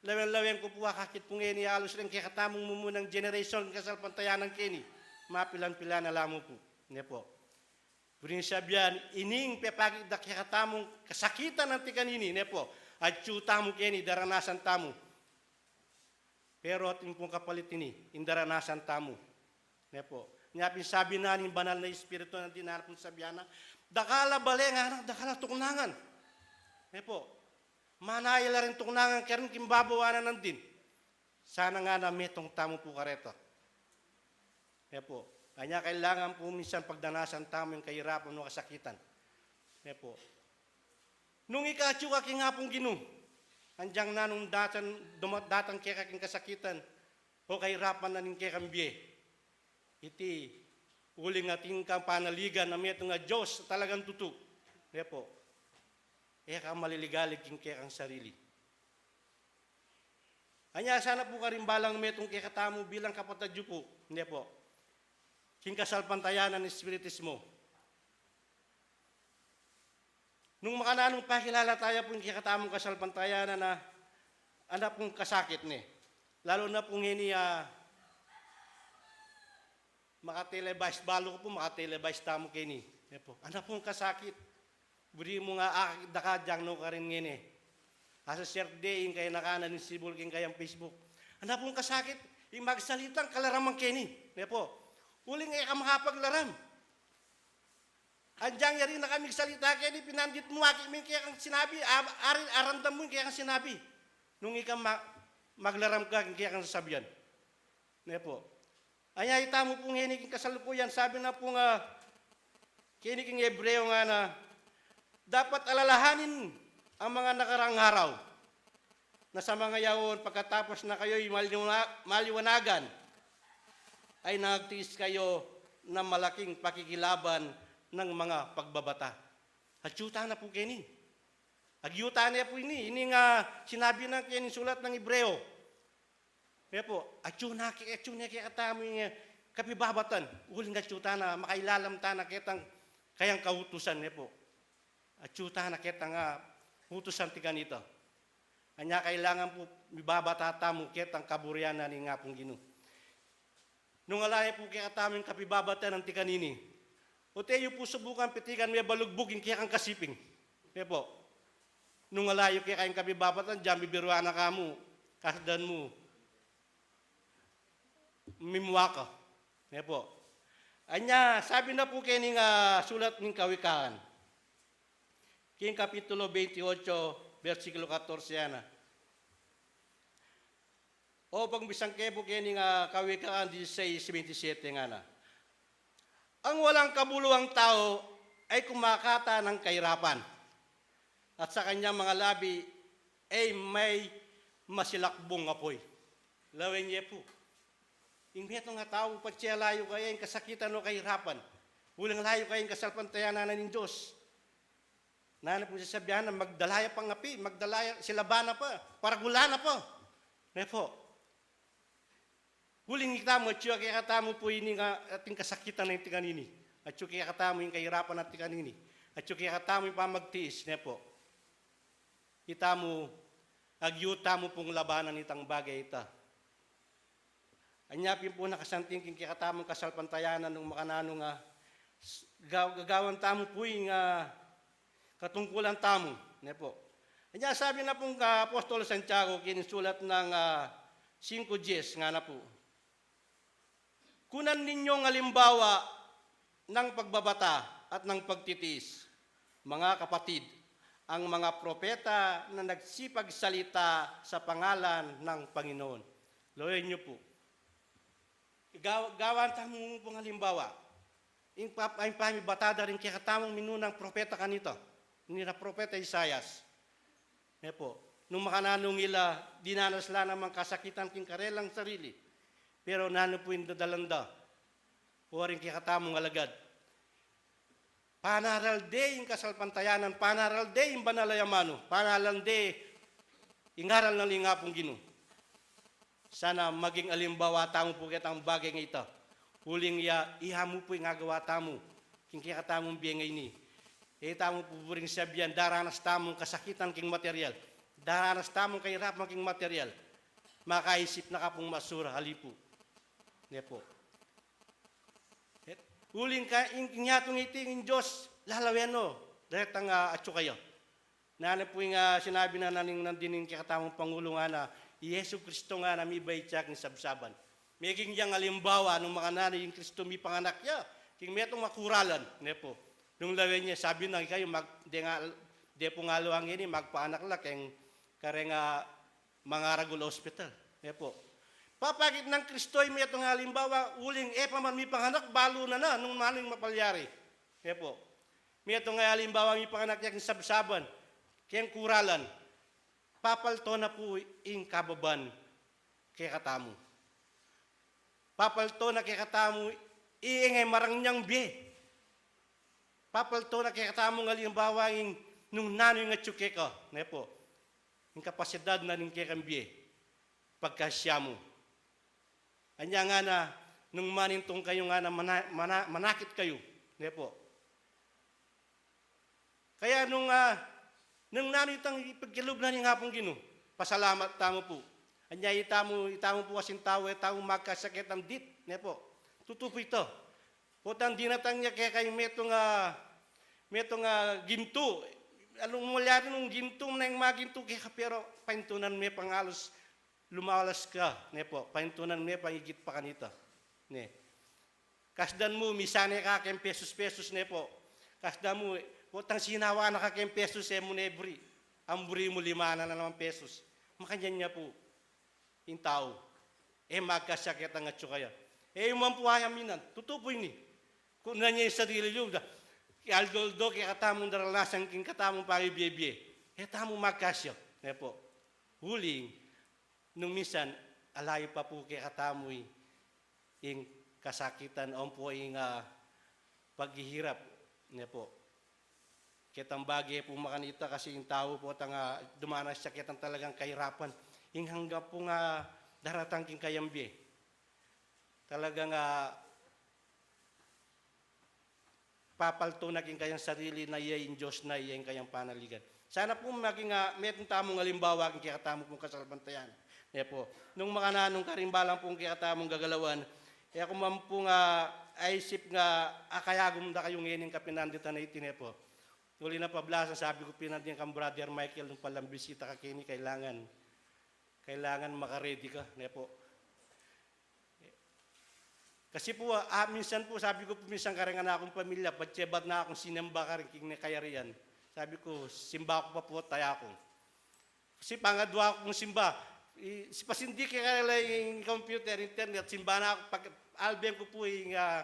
Lawen-lawen ku pu, akakit ku ngeni halus reng kekatamung mumunang generation king kasalpantayanan keni, mapilan-pilan na la mu pu. Ne pu. Buri nang sabyan, ining pepakit da kekatamung kasakitan anti kanini, ne pu. Atyu tamu keni, daranasan tamu. Pero atin pung kapalit ini, ing daranasan tamu. Ne pu. Nya pin sabi na ning Banal a Espiritu, nandin na pung sabyan na, dakal a bale ngana, dakal a tuknangan. Ne pu. Manayal la ring tuknangan karin king babawanan nandin. Sana ngana metung tamu pu kareta. Ne pu. Anya kailangan pu minsan pagdanasan tamu ing kahirapan o kasakitan. Ne pu. Nung ika atyu ka king Apung Ginu, anyang na nung datang, duma-, datang keka king kasakitan o kahirapan na ning kekang bie. Iti, uling atin kang panaligan a metung a Dios a talagang tutu. Ne pu. E ka maliligalig king kekang sarili. Anya sana pu karin balang metung kekatamu bilang kapatad yu pu, ne pu. King kasalpantayanan ning espiritismo. Nung makananung pakilala taya pu ing kekatamung kasalpantayanan na, ana pung kasakit ne. Lalu na pu ngeni, ah, makatelebas, balu ku pu makatelebas tamu keni. Ne pu. Ana pung kasakit. Buri mu nga akakit da ka dyang nukarin ngeni. Asa share de ing kayanakanan ning sibul king kayang Facebook. Ana pung kasakit, ing magsalitang kalaraman keni. Ne pu. Uling e ka makapaglaram. Anyang yari na ka migsalita keni, pinandit mu, aki mu ing kekang sinabi, a-, ari, aramdam mu ing kekang sinabi. Nung ika ma-, maglaram ka king kekang sasabian. Ne pu. Anya itamu pu ngeni king kasalukuyan, sabi na pu nga, keni king Hebreo ngana, dapat alalahanin ang mga nakaraang araw na sa mga yaon, pagkatapos na kayo'y maliwa-, maliwanagan, ay nagtiis kayo ng malaking pakikilaban ng mga pagbabata. Atyu tana pu keni. Agyutan ne pu ini, ini nga sinabi na keni sulat ning Hebreo. Ne pu, atyu na ke-, atyu ne kekatamu ing, eh, kapibabatan. Uling atyu tana, makailalam tana ketang kayang kautusan, ne pu. Atyu tana ketang, ah, utusan ti kanita. Anya kailangan pu mibabata tamu ketang kaburian na ning Apung Ginu. Nung ala ye pu kekatamu ing kapibabatan anti kanini, o't e yu pu subukan pitikan mebalugbug ing kekang kasiping. Ne pu. Nung ala yu keka ing kapibabatan, dyang bibiruan na ka mu, kasdan mu, mimua ka. Ne pu. Anya, sabi na pu keni nga sulat ning Kawikaan. King Kapitulo veintiocho, bersikulo katorse, ana. O, pagbisan ke pu keni nga Kawikaan dieciséis veintisiete ngana. Ang walang kabuluhang tao ay kumakata ng kahirapan, at sa kanyang mga labi ay may masilakbong apoy. Lawen ye pu. Ing metung a tau, patse layu kaya ing kasakitan o kahirapan, uling layu kaya ing kasalpantayanan na ning Dios. Nanu pung sasabian na, magdala ya pang api, magdala ya, silaban na pa, paragulan na pa. Ne pu. Uling itamu, atyu kekatamu pu ini nga ating kasakitan anti kanini. Atyu kekatamu ing kahirapan anti kanini. Atyu kekatamu ing pamagtiis, ne pu. Itamu, agyu tamu pung labanan itang bage ita. Anya pin pu nakasanting king kekatamung kasalpantayanan nung makananu nga s-, ga-, gagawan tamu pu ing, ah, katungkulan tamu, ne pu. Anya sabi na pung ka Apostol Santiago king sulat nang, ah, singko dies, ngana pu. Kunan ninyong alimbawa ng pagbabata at ng pagtitiis, mga kapatid, ang mga propeta na nagsipagsalita sa pangalan ng Panginoon. Lawen yu pu. Gaw-, gawan tamu pung alimbawa. Ing pap-, ing pamibata da ring kekatamung minunang propeta kanita. Nina propeta Isaias. Ne pu. Nung makananu ing ila, dinanas la namang kasakitan king karelang sarili. Pero nanu pu ing dadalan da? O ring kekatamung alagad. Panaral de ing kasalpantayanan, panaral de ing banal a amanu, panaral de ing aral na ning Apung Ginu. Sana maging alimbawa tamu pu ketang bage ngeni ita. Uling ya, iya mu pu ing agawa tamu king kekatamung bie ngeni. E tamu pu buring sabian, daranas tamung kasakitan king material. Daranas tamung kahirapan king material. Makaisip na ka pung masura, ali pu. Ne pu. Uling ka, ing, ing yatung iti ing Dios, lalawen no, detang, ah, atsu kaya. Nanu pu ing, ah, sinabi na naning nandin ing kekatamung Pangulo ngana, i Jesu Kristo ngana mibait ya king sabsaban. Meging yang alimbawa nung makananu ing Kristo mipanganak ya king metung a kuralan, ne pu. Nung lawen ya, sabi na, ikayu mag-, de nga, de pu ngalawa ngeni, magpanganak la keng kareng, ah, mangaragul a ospital, ne pu. Papakit nang Kristo ing metung a alimbawa, uling e pa man mipanganak, balu na na nung nanu ing mapalyari, ne pu. Metung a alimbawa mipanganak ya king sabsaban, keng kuralan, papalto na pu ing kababan kekatamu. Papalto na kekatamu ing e marang nyang bie. Papalto na kekatamu ing alimbawa ing nung nanu ing atsu keka, ne pu. Ing kapasidad na ning kekang bie. Pagkasya mu. Anya ngana, nung manintung kayu ngana mana-, mana-, manakit kayu, ne pu. Kaya nung, ah, nung nanu itang ipagkalub na ning Apung Ginu, pasalamat tamu pu. Anya itamu, itamu pu kasing tau, e tamu magkasakit ang dit, ne pu. Tutu pu ita. Potang dinatang ya keka ing metung a, metung a gintu. Anu malyari nung gintu, neng magintu keka, pero paintunan me pang alus lumalas ka, ne pu. Paintunan me pang igit pa kanita. Ne. Kasdan mu, misane ka keng pesus-pesus, ne pu. Kasdan mu, potang sinawa na ka keng pesus, e mu ne buri. Ang buri mu lima na naman pesus. Makanyan ya pu ing tau. E magkasya ketang atsu kaya. E, yu man pu aya minan. Tutu pu ini. Kunan ya ing sarili yu da. Aldo-aldo kekatamung daranasan king katamung pangibie-bie. E tamu magkasya, ne pu. Uling, nung minsan, alayu pa pu kekatamu i ing kasakitan, ampong ing, ah, paghihirap, ne pu. Ketang bage pu makanita kasi ing tau potang, ah, dumanas ya ketang talagang kahirapan. Ing hanggang pung, ah, daratang king kayang bie. Talagang, ah, papalto na king kayang sarili na iya ing Dios na iya ing kayang panaligan. Sana pu maging, ah, metung tamung alimbawa king kekatamu pung kasalpantayanan. Ne pu, nung makananung karimbalan pung kekatamung gagalawan, e aku man pu nga aisip nga akayagum da kayu ngeni ing kapinanditan a iti, ne pu. Uli na pablasan, sabi ku pin nandin kang Brother Michael, nung palang bisita ka keni, kailangan, kailangan makaredi ka, ne pu. Kasi pu, ah, minsan pu, sabi ku pu minsan kareng anakung pamilya, patse bat na kung sinimba karing king kayarian. Sabi ku, simba ku pa pu, taya ku. Kasi pangadwa kung simba, i, si pasindi ke karela ing computer, internet, simba na ku, pag-alben ku pu ing, ah,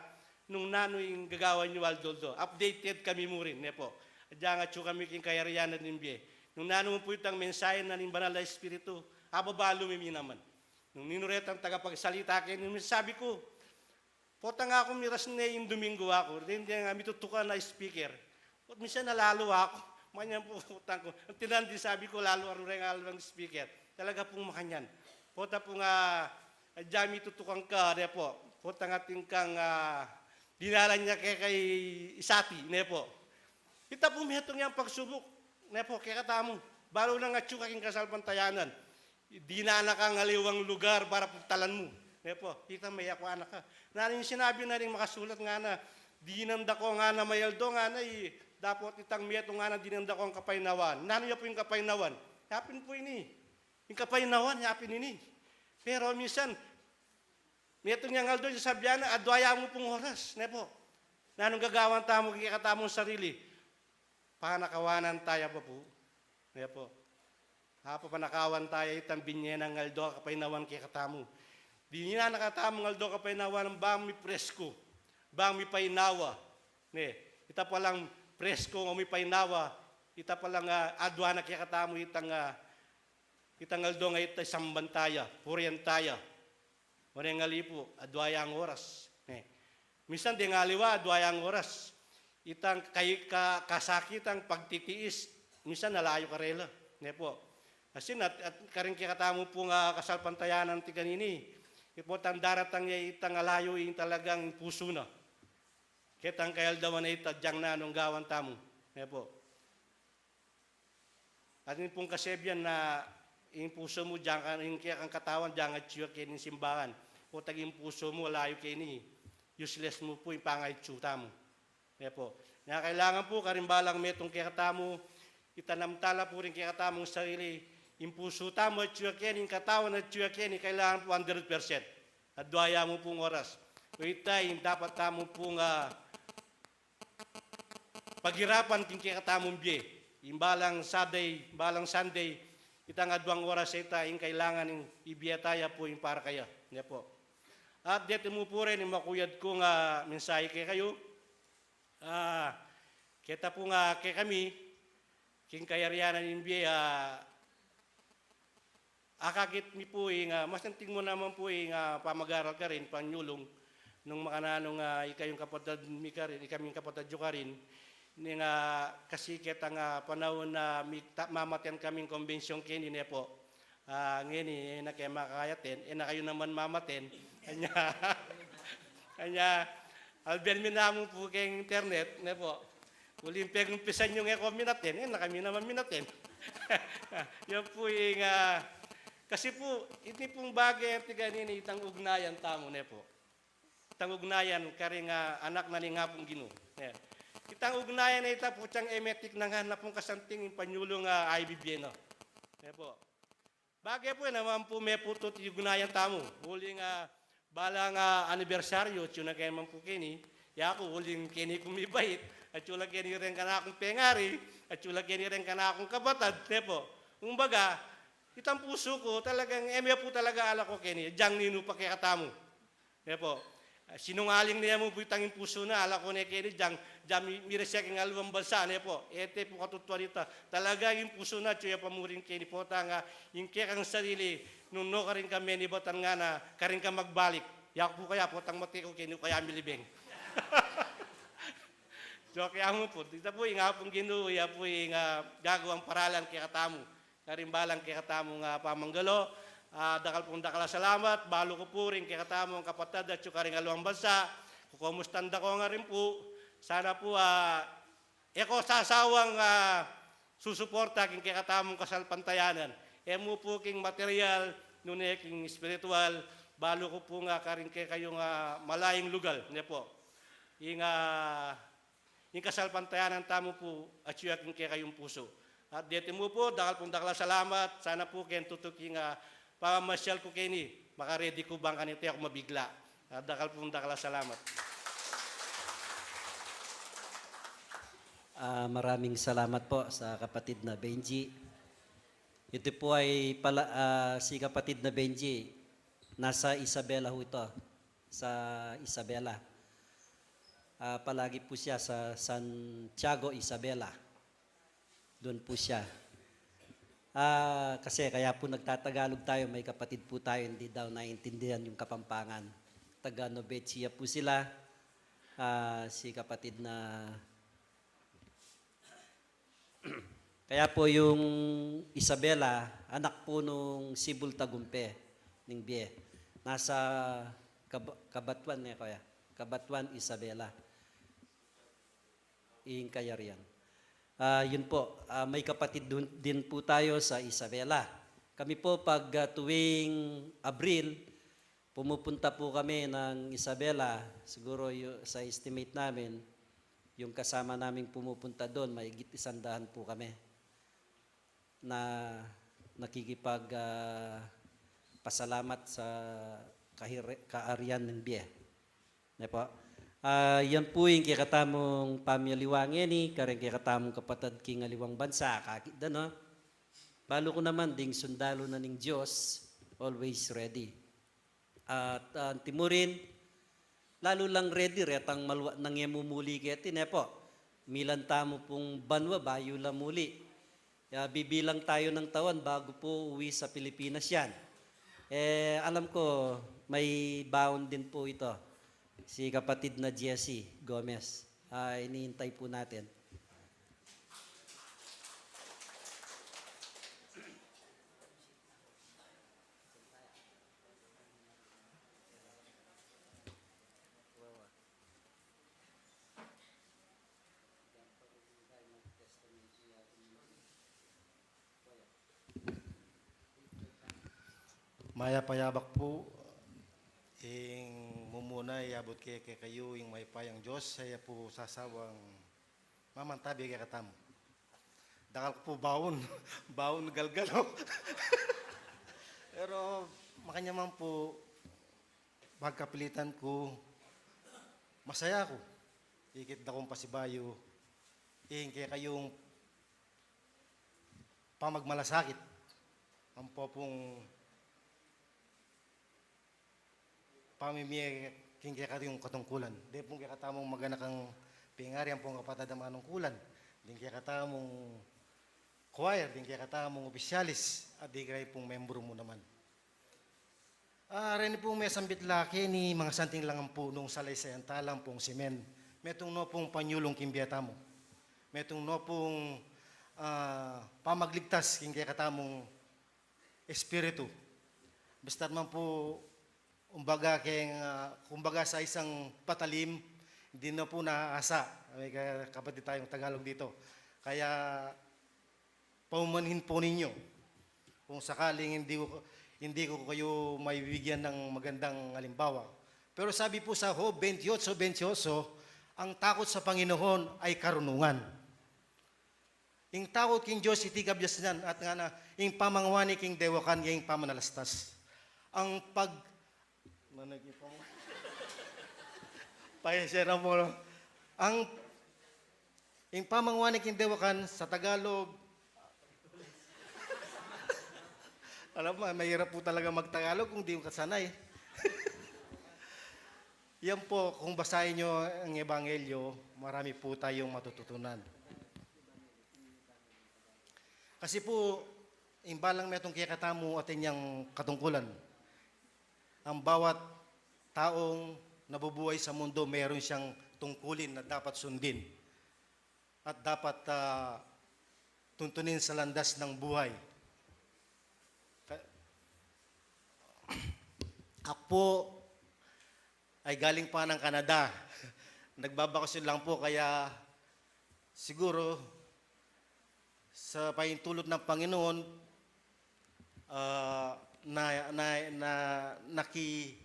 nung nanu ing gagawan yu aldo-aldo. Updated kami mu rin, ne pu. Agyang atsu kami king kayarian na ning bie. Nung nanu pu itang mensahe na ning Banal a Espiritu, ababalu mi naman. Nung ninu retang tagapagsalita keni, sabi ku, potang aku miras ne ing Domingo aku, deng, deng, ah, mitutukan a speaker. Ot minsan nalalu aku, manyan pu, potang ku, ang tinandin sabi ku, lalu aru reng alwang speaker. Talaga pung makanyan. Pota pu nga, ah, dyan mitutukan ka, ne pu. Potang atin kang, ah, dinalan ya keka i Sati, ne pu. Ita pu metung yang pagsubuk, ne pu, kekatamu. Balu nang atsu ka king kasalpantayanan. Dinan na kang aliwang lugar para pagtalan mu. Ne pu, ita me, aku anak ka. Nanu ing sinabi na ring makasulat ngana, dinan da ko ngana mayaldo ngana, i, dapot itang metung ngana dinan da kong kapaynawan. Nanu ya pu ing kapaynawan? Yapin pu ini. Ing kapaynawan, yapin ini. Pero minsan, metung yang aldo, sasabian na, adwa ya mu pung oras, ne pu. Nanung gagawan tamu king kekatamung sarili? Panakawanan taya pa pu, ne pu. Apa panakawan taya itang binye nang aldo a kapaynawan kekatamu? Dinan na kekatamung aldo a kapaynawan bang mipresko, bang mipaynawa. Ne, ita palang presko o mipaynawa, ita palang, ah, adwa na kekatamu itang, ah, itang aldo a ita, isamban taya, purian taya. O neng ali pu, adwa yang oras. Ne. Minsan deng aliwa, adwa yang oras. Itang kay-, ka-, kasakitan, pagtitiis, minsan alayu karela. Ne pu. Asin at, at karing kekatamu pung, ah, kasalpantayanan ti kanini. Ipotang daratang ya itang alayu ing talagang pusu na. Ketang kayaldawan na ita, agyang nanung gawan tamu. Ne pu. Atin pung kasebian na ing pusu mu, diang ka, ing kekang katawan, diang atyu ya keni ing simbahan. Potang ing pusu mu, ala yu keni, useless mu pu ing pangatyu tamu. Ne pu. Nya kailangan pu, karing balang metung kekatamu, itanam tala pu ring kekatamung sarili, ing pusu tamu atyu ya keni, ing katawan atyu ya keni, kailangan pu hundred percent. Adua ya mu pung oras. O ita, ing dapat tamu pung, ah, pagirapan king kekatamung bie. Ing balang Saturday, balang Sunday, itang aduang oras a ita, ing kailangan ing ibie ta ya pu ing para kaya. Ne pu. At deti mu pu rin, ing makuyad kung, ah, mensahe kekayu. Ah, keta pu nga kekami, king kayarian ning bie, ah, akakit mi pu ing, ah, masanting mu naman pu ing, ah, pamagaral karin, panyulung, nung makananu nga ikayung kapatad mi karin, ikaming kapatad yu karin, ning, ah, kasi ketang, ah, panaun na mi-, ta-, mamaten kaming kombensyun keni, ne pu. Ah, ngeni, e na ke makakayaten, e na kayu naman mamaten. Anya, anya, alben mi namu pu keng internet, ne pu. Uling pegumpisan yung e ko minaten, e na kami naman minaten. Yan pu ing, ah, kasi pu, ini pung bage, tiga nini, itang ugnayan tamu, ne pu. Itang ugnayan karing, ah, anak na ning Apung Ginu. Ne. Itang ugnayan a ita pu, tiang e metiknangan na pung kasanting ing panyulung, ah, ibibie na. Ne pu. Bage pu, e naman pu meputut ing ugnayan tamu. Uling, ah, balang, ah, anibersaryu, atyu na ke naman pu keni, yaku, uling keni ku mibait, atyu la keni reng kanakung pengari, atyu la keni reng kanakung kapatad, ne pu. Kumbaga, itang pusu ku, talagang, e me pu talaga alako keni, diang ninu pa kekatamu. Ne pu. Sinungaling ne mu pu itang ing pusu na, alako ne keni, diang, diang mi-, mira siya king aliwang bansa, ne pu. E te pu katutuan ita. Talaga ing pusu na, atyu ya pa mu rin keni, potang, ah, ing kekang sarili, nung nu karin ka menibatan ngana, karin ka magbalik. Yaku pu kaya, potang mate ku keni, kaya milibeng. Joke ya mu pu. Ita pu ing Apung Ginu, ya pu ing, ah, gagawang paralan kekatamu. Karing balang kekatamung, ah, pamanggalo, ah, dakal pung dakal a salamat, balu ku pu ring kekatamung kapatad atyu karing aliwang bansa, kukumustan da ko nga rin pu, sana pu, ah, e ko sasawang, ah, susuporta king kekatamung kasalpantayanan. E mu pu king material, nune king espiritual, balu ku pu nga karing kekayung, ah, malayung lugal, ne pu. Ing, ah, Ing kasalpantayanan tamu pu, atyu ya king kekayung pusu. At deti mu pu, dakal pung dakal a salamat, sana pu keng tutuking, ah, pamamasyal ku keni, makaredi ku bang kanita e ku mabigla. Ah, dakal pung dakal a salamat. Ah, maraming salamat po sa kapatid na Benji. Ito po ay pala, ah, si kapatid na Benji, nasa Isabela ho ito. Sa Isabela. Ah, palagi po siya sa Santiago, Isabela. Doon po siya. Ah, kasi kaya po nagtatagalog tayo, may kapatid po tayo, hindi daw naiintindihan yung Kapampangan. Taga Novecia po sila. Ah, si kapatid na Kaya po yung Isabela, anak po nung Sibul Tagumpe, ning bie. Nasa Kab-, Cabatuan ne, kuya. Cabatuan, Isabela. Ing kayarian. Ah, yun po, ah, may kapatid dun, din po tayo sa Isabela. Kami po pag, ah, tuwing Abril, pumupunta po kami ng Isabela, siguro yu-, sa estimate namin, yung kasama naming pumupunta doon, mahigit isang daan po kami na nakikipag, ah, pasalamat sa kahire-, kaarian ng bie. Ne po? Ah, yan po yung kekatamung pamialiwa ngeni, karing kekatamung kapatad king aliwang bansa, kakit da, no? Balu ku naman ding sundalu na ning Dios, always ready. At, ah, antimurin, lalu lang ready, retang malwa nang e mumuli keti, ne po? Milan tamu pung banwa, bayu la muli. Ya, bibilang tayo ng taon bago po uwi sa Pilipinas yan. Eh, alam ko, may baon din po ito. Si kapatid na Jessie Gomez. Ah, iniintay po natin. Mayap a yabak pu. Ing mumuna, iabut ke kekayu ing mayupayang Dios, a e pu sasawang mamantabi kekatamu. Dakal ku pu baun, baun galgal o. Pero makanyan man pu, pagkapilitan ku, masaya ku. Ikit da kung pasibayu ing kekayung pamagmalasakit, ampo pung pamimie king kekatang katungkulan. Deng pung kekatamung maganakang pengari ampong kapatad a manungkulan, deng kekatamung choir, deng kekatamung opisyalis, at deng kekatang membru mu naman. Ah, reni pung mesambit la keni, mangasanting la ngan pu nung salaysayan tala ampong simen. Metung no pung panyulung king bie tamu. Metung no pung, ah, pamagligtas king kekatamung espiritu. Basta't man pu, kumbaga keng, ah, kumbaga sa isang patalim, hindi na pu naasa. May ka-, kapatid tayong Tagalog dito. Kaya, paumanhin po ninyo kung sakaling hindi ko, hindi ko kayo maibigyan ng magandang halimbawa. Pero sabi po sa Job twenty-eight twenty-eight, "Ang takot sa Panginoon ay karunungan." Ing takot king Dios, iti kabiasnan, at ngana, ing pamangwani king dewakan, ing pamanalastas. Ang pag-, Managip mo. Pasensya na po, no? Ang, ing pamangwani king dewakan sa Tagalog. Alam mo, mahirap po talaga magtagalog kung di mo kasanay. Yan po, kung basahin nyo ang Ebanghelyo, marami po tayong matututunan. Kasi po, imbalang metung kekatamu atin yang katungkulan. Ang bawat taong nabubuhay sa mundo, meron siyang tungkulin na dapat sundin at dapat, ah, tuntunin sa landas ng buhay. Ka-, ako po ay galing pa ng Canada. Nagbabakasyon lang po, kaya siguro sa pahintulot ng Panginoon, ah, na, na, na, naki-,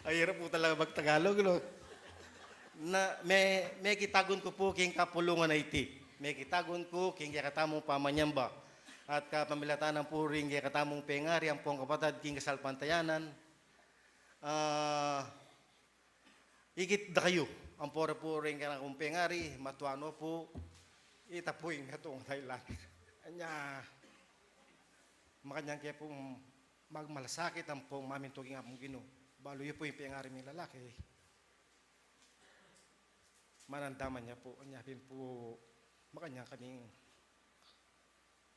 Ay, hirap po talaga magtagalog, no? Na, me, mekitagun ku pu king kapulungan a iti. Mekitagun ku king kekatamung pamanyamba. At kapamilatan na pu ring kekatamung pengari, ampong kapatad king kasalpantayanan. Ah, ikit da kayu, ampo ra pu ring kanakung pengari, matua no pu, ita pu ing metung a dahilan. Anya, makanyan ke pu magmalasakit ampong mamintu king Apung Ginu. Balu yu pu ing pengari ming lalaki. Manandaman ya pu, anya pin pu, makanyan kaming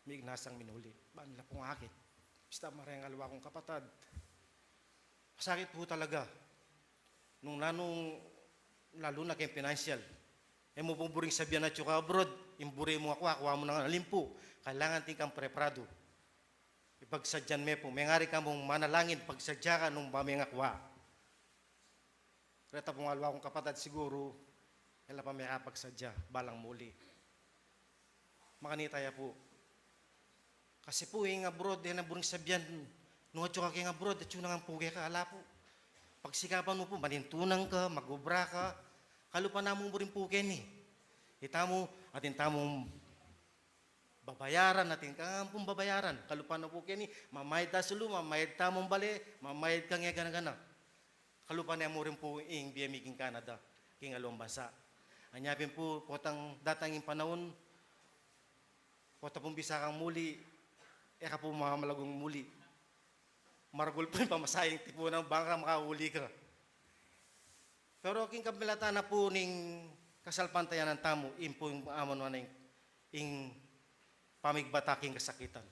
mignasang minuli. Ban la pung akit. Bista mareng aliwa kung kapatad. Masakit po talaga. Nung nanung, lalo na keng financial. E mu pung buring sabian atyu ka abroad, ing buri mung akwa, akwa mu nang alimpu. Kailangan atin kang preparado. Ipagsadyan me pu, mengari ka mung manalangin, pagsadya ka nung ba mengakwa. Reta pung aliwa kung kapatad siguru, e la pa mekapagsadya, balang muli. Makanita ya pu. Kasi pu, ing abroad, e na buring sabian, nung atyu ka keng abroad, atyu na ngan pu keka, ala pu. Pagsikapan mu pu, manintunan ka, magobra ka, kalupa na mu buring pu keni. Itamu, atin tamung babayaran, atin ka ngan pung babayaran. Kalupa na pu keni, mamayad ta sulu, mamayad tamung bale, mamayad kang e gana-gana. Kalupa na mu rin pu ing bie mi king Canada, king aliwang bansa. Anya pin pu, potang datang ing panaun, pota pung bisa kang muli, e ka pu mamalagung muli. Maragul pu ing pamasahe ning tipunan, bang ka makauli ka. Pero king kapamilatan na pu ning kasalpantayanan tamu, ing pu ing amanwan ing, ing pamigbata king kasakitan.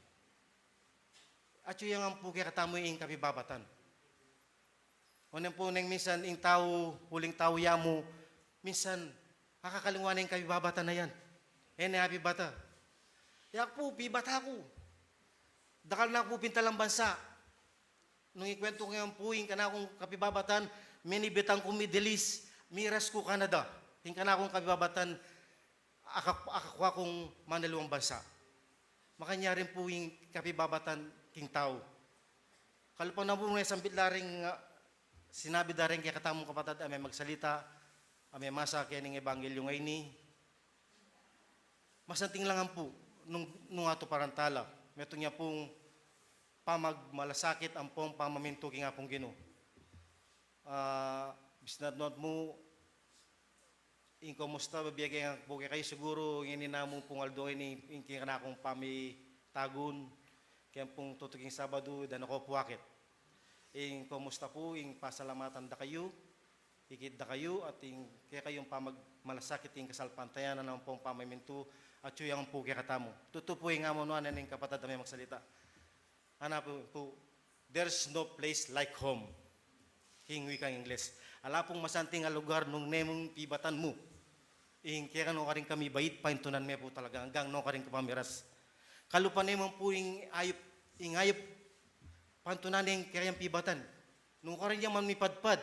Atyu ya ngan pu kekatamu ing kapibabatan. Onen pu neng minsan ing tau, uling tau ya mu, minsan akakalingwan ne ing kapibabatan a yan. E ne apibata. Ya ku pu, pibata ku. Dakal na ku pu pintalang bansa. Nung ikuwentu ku ngan pu ing kanakung kapibabatan, menibitan ku Middle East, miras ku Canada. Ing kanakung kapibabatan, aka-, akakwa kung manaliwang bansa. Makanyarin pu ing kapibabatan king tau. Kalupa na pu, nung e sambit la ring, ah, sinabi da ring kekatamung kapatad a memagsalita, a memasa kening ebanghelyu ngeni, masanting la ngan pu nung, nung atuparan tala. Metung ya pung pamagmalasakit ampong pamamintu king Apung Ginu. Ah, bisnat not mu, ing kumusta, babie ke ngan pu kekayu, siguru, ngeni namu pung aldo ini, ing kanakung pamitagun, keng pung tutuking Sabadu, e da na ko pu akit. Ing kumusta pu, ing pasalamatan da kayu, ikit da kayu, at ing kekayung pamagmalasakit ing kasalpantayanan ampong pamamintu, atyu ya ngan pu kekatamu. Tutu pu ing amanu na ning kapatad a memagsalita. Ana pu, pu, "There's no place like home." King wikang Ingles. Ala pung masanting a lugar nung ne mung pibatan mu. Ing keka nukarin kamibait, paintunan me pu talaga, anggang nukarin kapamiras. Kalupa ne man pu ing ayup, ing ayup, paintunan ne ing kekayang pibatan. Nukarin ya man mipadpad,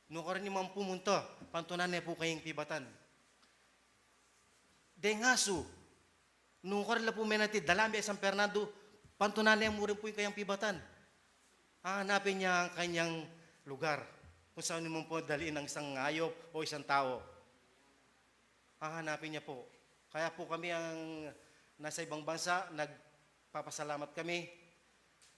nukarin ya man pumunta, paintunan ne pu kayang pibatan. Deng asu, nukarin la pu menatid, dala me San Fernando, paintunan ne mu rin pu ing kayang pibatan. Hahanapin ya ing kanyang lugar kung saan mu pu daliin ang isang hayop o isang tao. Hahanapin ya pu. Kaya pu kami ang nasa ibang bansa, nagpapasalamat kami.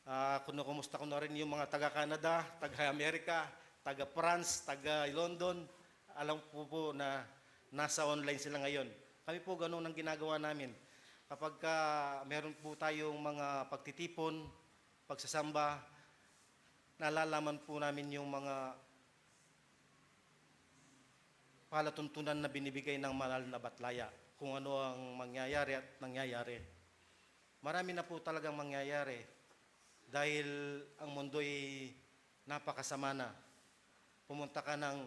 Ah, kung kumusta ko na rin yung mga taga Canada, taga Amerika, taga France, taga London, alam ko po na nasa online sila ngayon. Kami po, ganun ang ginagawa namin. Kapag ka meron po tayong mga pagtitipon, pagsasamba, nalalaman po namin yung mga palatuntunan na binibigay ng mahal na batlaya, kung ano ang mangyayari at nangyayari. Marami na po talagang mangyayari dahil ang mundo'y napakasama na. Pumunta ka ng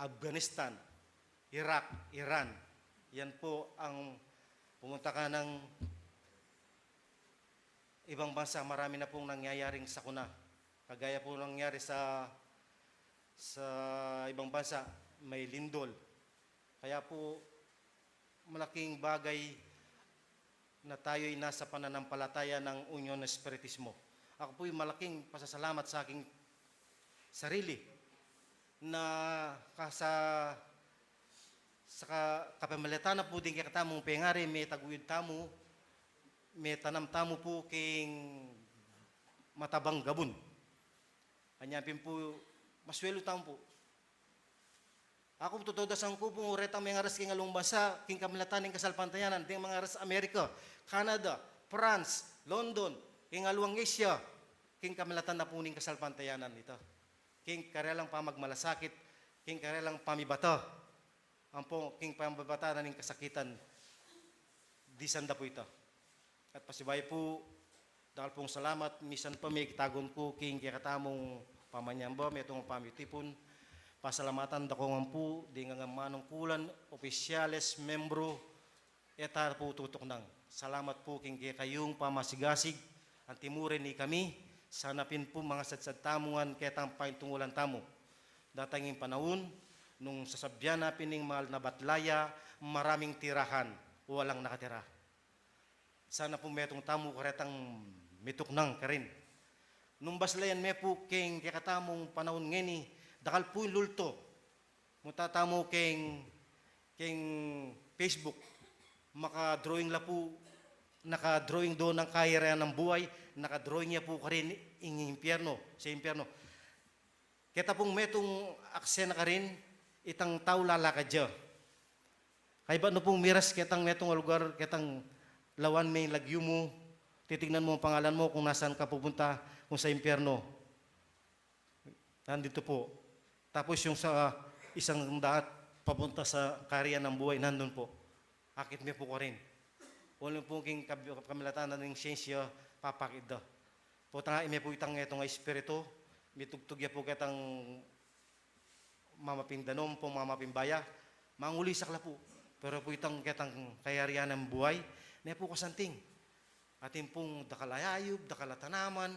Afghanistan, Iraq, Iran. Yan po ang pumunta ka ng ibang bansa, marami na pong nangyayaring sakuna. Kagaya po nangyari sa, sa ibang bansa, may lindol. Kaya po, malaking bagay na tayo'y nasa pananampalataya ng Union Espiritismo. Ako po'y malaking pasasalamat sa aking sarili na ka-, sa, sa ka-, kapamilatan na po ding kekatamung pengari, metaguyud tamu, metanam tamu po king matabang gabun. Anya pin po, maswelu tamu po. Aku, tutudasan ku pu, retang mengaras king alang bansa, king kamilatan ning kasalpantayanan, deng mengaras Amerika, Canada, France, London, king alang Asia, king kamilatan na pu ning kasalpantayanan ita. King karelang pamagmalasakit, king karelang pamibata, ampo king pamibata na ning kasakitan, disan da pu ita. At pasibayu pu, dakal pung salamat, misan pa mekitagun ku king kekatamung pamanyamba, metung a pamitipun, pasalamatan da ko ngan pu, ding ngan manungkulan, opisyales, membro, e ta pu tutuknang. Salamat pu king kekayung pamasigasig, anti mu rin ikami, sana pin pu mangasadsad tamu ngan ketang paintungulan tamu. Datang ing panaun, nung sasabyan na pin ing mahal na batlaya, maraming tirahan, walang nakatira. Sana pu metung tamu karetang mituknang karin. Nung baslayan me pu king kekatamung panaun ngeni, dakal pu ing lulto. Munta tamu king, king Facebook, maka-drawing la pu, naka-drawing do ing kayarian ning buhay, naka-drawing ya pu karin ing impyerno, sa impyerno. Keta pung metung akse na karin, itang tau lalakad ya. Kaybat nu pung miras ketang metung a lugar, ketang lawan me ing lagyu mu, titignan mu ing pangalan mu kung nasan ka pupunta, kung sa impyerno. Nandito po. Tapos yung sa isang daat papunta sa kayarian ning buhay, nandun po. Akit me pu karin. Uling pu king kab-, kamilatan na ning siyensya, papakit da. Potang ime pu itang ngetung a espiritu, mitugtug ya pu ketang mamapin danum, pung mamapin baya, mangulisak la pu. Pero pu itang ketang kayarian ning buhay, ne pu kasanting. Atin pung dakal a ayub, dakal a tanaman,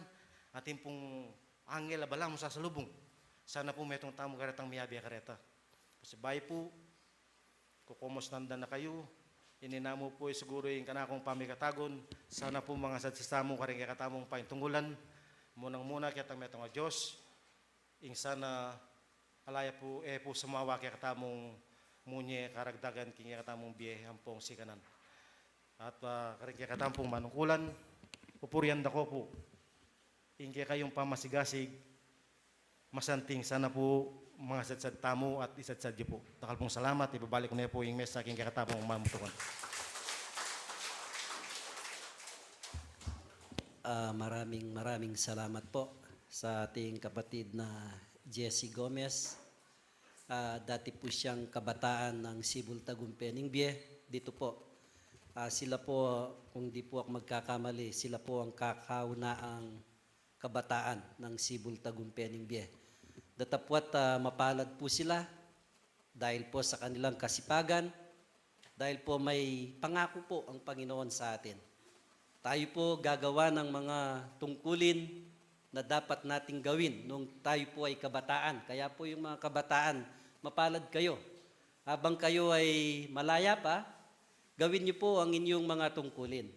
atin pung anghel a balamu sasalubung. Sana pu metung tamu karetang miyabe kareta. Pasibayu pu, kukumustan da na kayu, Ini namu pu siguru ing kanakung pamikatagun, sana pu mangasad sa tamu karing kekatamung paintungkulan, munang-muna ketang metung a Dios, ing sana ala ya pu, e pu sumawa kekatamung munye karagdagan king kekatamung bie ampong sikanan. At, ah, karing kekatamung manungkulan, pupurian da ko pu ing kekayung pamasigasig, masanting sana pu mangasadsad tamu at isadsad yu pu. Dakal pung salamat, ibabalik ku ne pu ing mesa king kekatamung mamutukun. Ah, maraming, maraming salamat po sa ating kapatid na Jesse Gomez. Ah, dati po siyang kabataan ng Sibul Tagumpay ning Bie. Dito po, ah, sila po, kung di po ako magkakamali, sila po ang kakaunaang kabataan ng Sibul Tagumpay ning Bie. Datapwat, ah, mapalad po sila dahil po sa kanilang kasipagan, dahil po may pangako po ang Panginoon sa atin. Tayo po gagawa ng mga tungkulin na dapat nating gawin nung tayo po ay kabataan. Kaya po yung mga kabataan, mapalad kayo. Habang kayo ay malaya pa, gawin niyo po ang inyong mga tungkulin.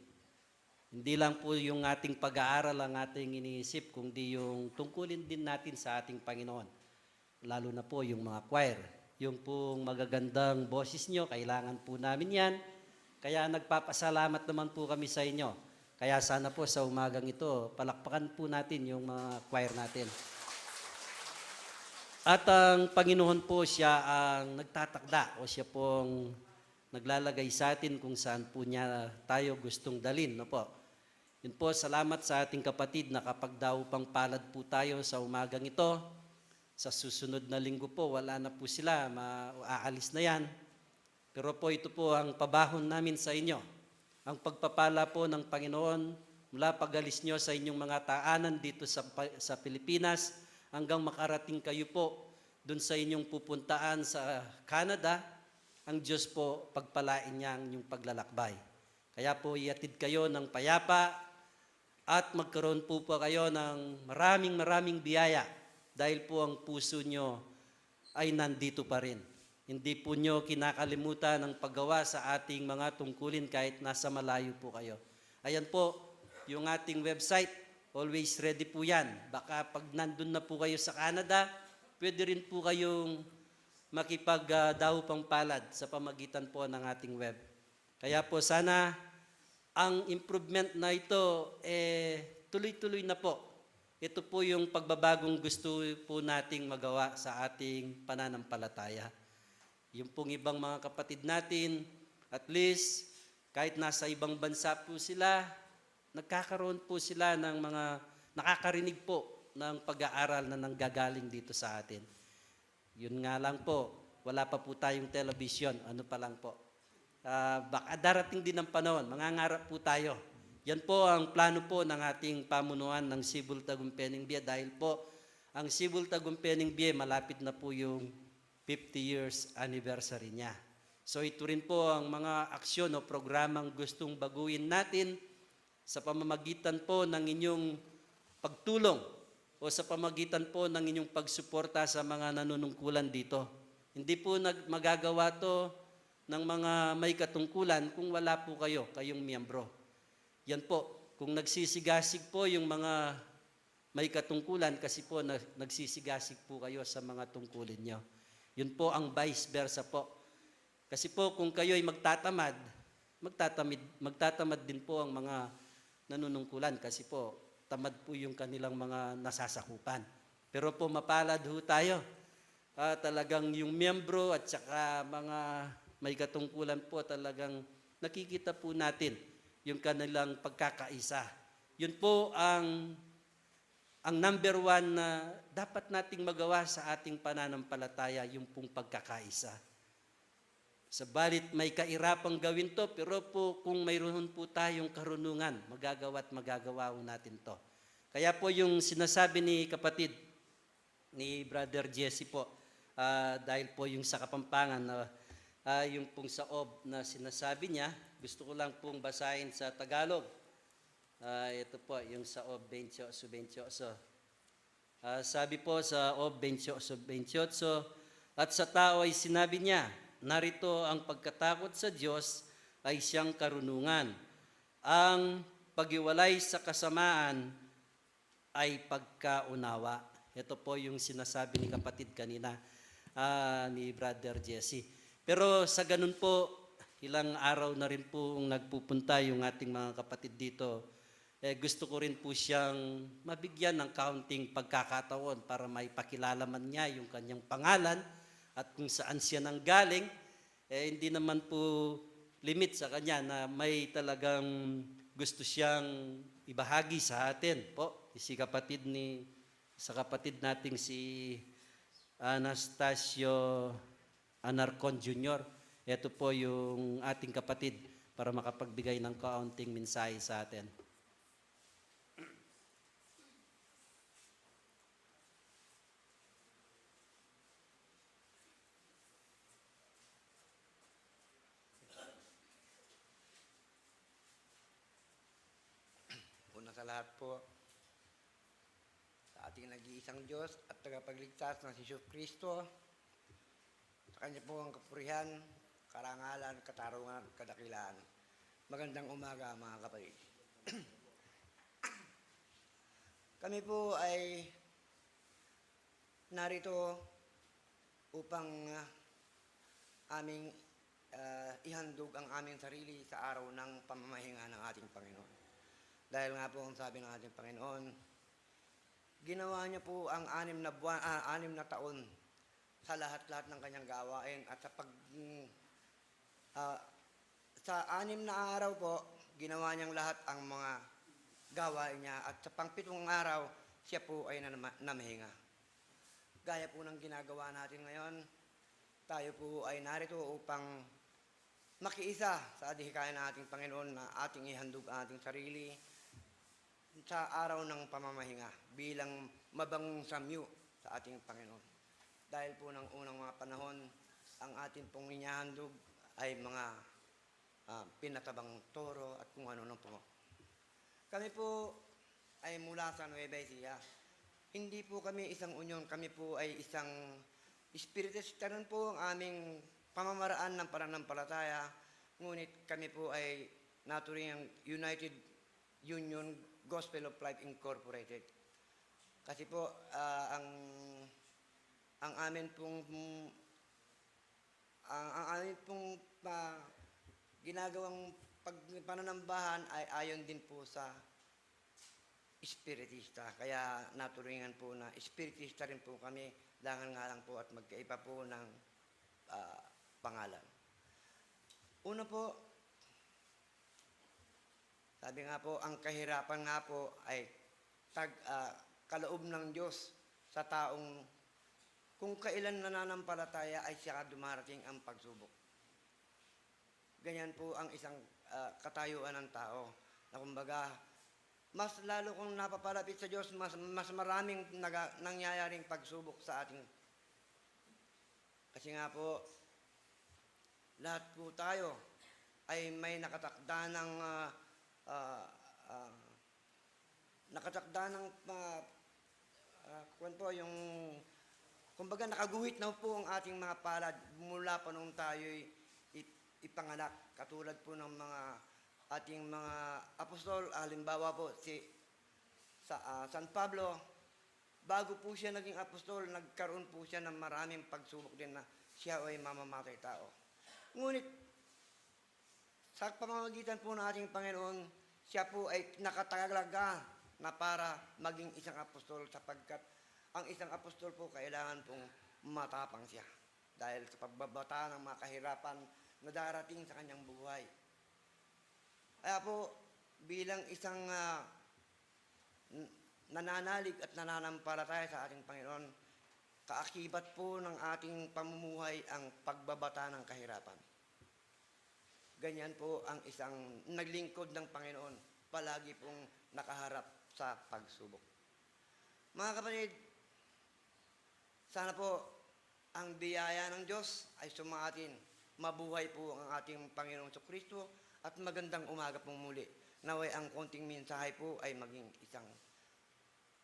Hindi lang po yung ating pag-aaral ang ating iniisip, kundi yung tungkulin din natin sa ating Panginoon. Lalo na po yung mga choir. Yung pong magagandang boses nyo, kailangan po namin yan. Kaya nagpapasalamat naman po kami sa inyo. Kaya sana po sa umagang ito, palakpakan po natin yung mga choir natin. At ang Panginoon po, siya ang nagtatakda o siya pong naglalagay sa atin kung saan po niya tayo gustong dalhin, no po? Yun po, salamat sa ating kapatid, nakapagdaupang palad po tayo sa umagang ito. Sa susunod na linggo po, wala na po sila, ma-, aalis na yan. Pero po, ito po ang pabahon namin sa inyo. Ang pagpapala po ng Panginoon mula pag-alis nyo sa inyong mga taanan dito sa, pa-, sa Pilipinas hanggang makarating kayo po dun sa inyong pupuntaan sa Canada, ang Diyos po pagpalain niya ang inyong paglalakbay. Kaya po iatid kayo ng payapa at magkaroon po, po kayo ng maraming maraming biyaya dahil po ang puso nyo ay nandito pa rin. Hindi po nyo kinakalimutan ang paggawa sa ating mga tungkulin kahit nasa malayo po kayo. Ayan po, yung ating website, always ready po yan. Baka pag nandun na po kayo sa Canada, pwede rin po kayong makipagdaupang palad sa pamagitan po ng ating web. Kaya po sana ang improvement na ito, eh, tuloy-tuloy na po. Ito po yung pagbabagong gusto po nating magawa sa ating pananampalataya. Yung pong ibang mga kapatid natin, at least, kahit nasa ibang bansa po sila, nagkakaroon po sila ng mga, nakakarinig po ng pag-aaral na nanggagaling dito sa atin. Yun nga lang po, wala pa po tayong telebisyon. Ano pa lang po. Ah, baka darating din ang panahon, mangangarap po tayo. Yan po ang plano po ng ating pamunuan ng Sibul Tagumpay ning Bie dahil po ang Sibul Tagumpay ning Bie malapit na po yung fifty years anniversary niya. So ito rin po ang mga aksyon o programang gustong baguhin natin sa pamamagitan po ng inyong pagtulong o sa pamagitan po ng inyong pagsuporta sa mga nanunungkulan dito. Hindi po nag-, magagawa to ng mga may katungkulan kung wala po kayo, kayong miyembro. Yan po, kung nagsisigasig po yung mga may katungkulan, kasi po na-, nagsisigasig po kayo sa mga tungkulin nyo. Yun po ang vice versa po. Kasi po, kung kayo'y magtatamad, magtatamid, magtatamad din po ang mga nanunungkulan kasi po, tamad po yung kanilang mga nasasakupan. Pero po, mapalad ho tayo. Ah, talagang yung miyembro at saka mga may katungkulan po, talagang nakikita po natin yung kanilang pagkakaisa. Yun po ang, ang number one na dapat nating magawa sa ating pananampalataya, yung pong pagkakaisa. Sabalit may kahirapang gawin to, pero po kung mayroon po tayong karunungan, magagawa at magagawa ho natin to. Kaya po yung sinasabi ni kapatid, ni Brother Jesse po, ah, dahil po yung sa Kapampangan, na, ah, yung pong sa ob na sinasabi niya, gusto ko lang pong basahin sa Tagalog. Ah, ito po, yung sa ob twenty-eight, twenty-eight. Ah, sabi po sa ob twenty-eight, twenty-eight, "At sa tao ay sinabi niya, 'Narito ang pagkatakot sa Diyos ay siyang karunungan. Ang paghiwalay sa kasamaan ay pagkaunawa. Ito po yung sinasabi ni kapatid kanina, ah, ni Brother Jesse. Pero sa ganun po, ilang araw na rin po nagpupunta yung ating mga kapatid dito. Eh, gusto ko rin po siyang mabigyan ng kaunting pagkakataon para maipakilala man niya yung kanyang pangalan at kung saan siya nanggaling. Eh, hindi naman po limit sa kanya na may talagang gusto siyang ibahagi sa atin po. Si kapatid ni, sa kapatid nating si Anastasio Anarcon Junior. Ito po yung ating kapatid para makapagbigay ng kaunting mensahe sa atin. Una sa lahat po, sa ating nag-iisang Diyos at tagapagligtas na si Jesus Kristo, sa Kanya po ang kapurihan, karangalan, katarungan at kadakilaan. Magandang umaga, mga kapatid. Kami po ay narito upang, ah, aming, ah, ihandog ang aming sarili sa araw ng pamamahinga ng ating Panginoon. Dahil nga po, ang sabi ng ating Panginoon, ginawa niya po ang anim na buwan, ah, anim na taon sa lahat-lahat ng kanyang gawain at sa pag-, mm, ah, sa anim na araw po, ginawa niyang lahat ang mga gawain niya at sa pangpitong araw, siya po ay nanama-, namahinga. Gaya po ng ginagawa natin ngayon, tayo po ay narito upang makiisa sa adhikayan ng ating Panginoon na ating ihandog ang ating sarili sa araw ng pamamahinga bilang mabangong samyu sa ating Panginoon. Dahil po ng unang mga panahon, ang atin pong inihahandog ay mga, ah, pinatabang toro at kung ano-ano po. Kami po ay mula sa Nueva Ecija. Hindi po kami isang union, kami po ay isang espiritista rin po ang aming pamamaraan ng pananampalataya, ngunit kami po ay naturingang United Union Gospel of Life Incorporated. Kasi po, ah, ang, ang amin pong, ang, ang amin pong, ah, ginagawang pag-, pananambahan ay ayon din po sa espiritista. Kaya naturingan po na espiritista rin po kami, dangan nga lang po at magkaiba po ng, ah, pangalan. Una po, sabi nga po, ang kahirapan nga po ay tag-, ah, kaloob ng Diyos sa taong kung kailan nananampalataya ay saka dumarating ang pagsubok. Ganyan po ang isang, ah, katayuan ng tao na kumbaga, mas lalo kung napapalapit sa Diyos, mas, mas maraming naga-, nangyayaring pagsubok sa ating. Kasi nga po, lahat po tayo ay may nakatakda ng, ah, ah, ah, nakatakda ng, ah, ah, kwan po, yung, kumbaga, nakaguhit na po ang ating mga palad mula pa nung tayo'y ip-, ipanganak. Katulad po ng mga ating mga apostol, halimbawa po, si, sa, ah, San Pablo, bago po siya naging apostol, nagkaroon po siya ng maraming pagsubok din na siya ay mamamatay tao. Ngunit, sa pamamagitan po ng ating Panginoon, siya po ay nakatalaga na para maging isang apostol, sapagkat ang isang apostol po kailangan pong matapang siya dahil sa pagbabata ng mga kahirapan na darating sa kanyang buhay. Kaya po, bilang isang, ah, n-, nananalig at nananampalataya sa ating Panginoon, kaakibat po ng ating pamumuhay ang pagbabata ng kahirapan. Ganyan po ang isang naglingkod ng Panginoon, palagi pong nakaharap sa pagsubok. Mga kapatid, sana po ang biyaya ng Diyos ay sumaatin. Mabuhay po ang ating Panginoong Kristo at magandang umaga pong muli. Naway ang konting mensahe po ay maging isang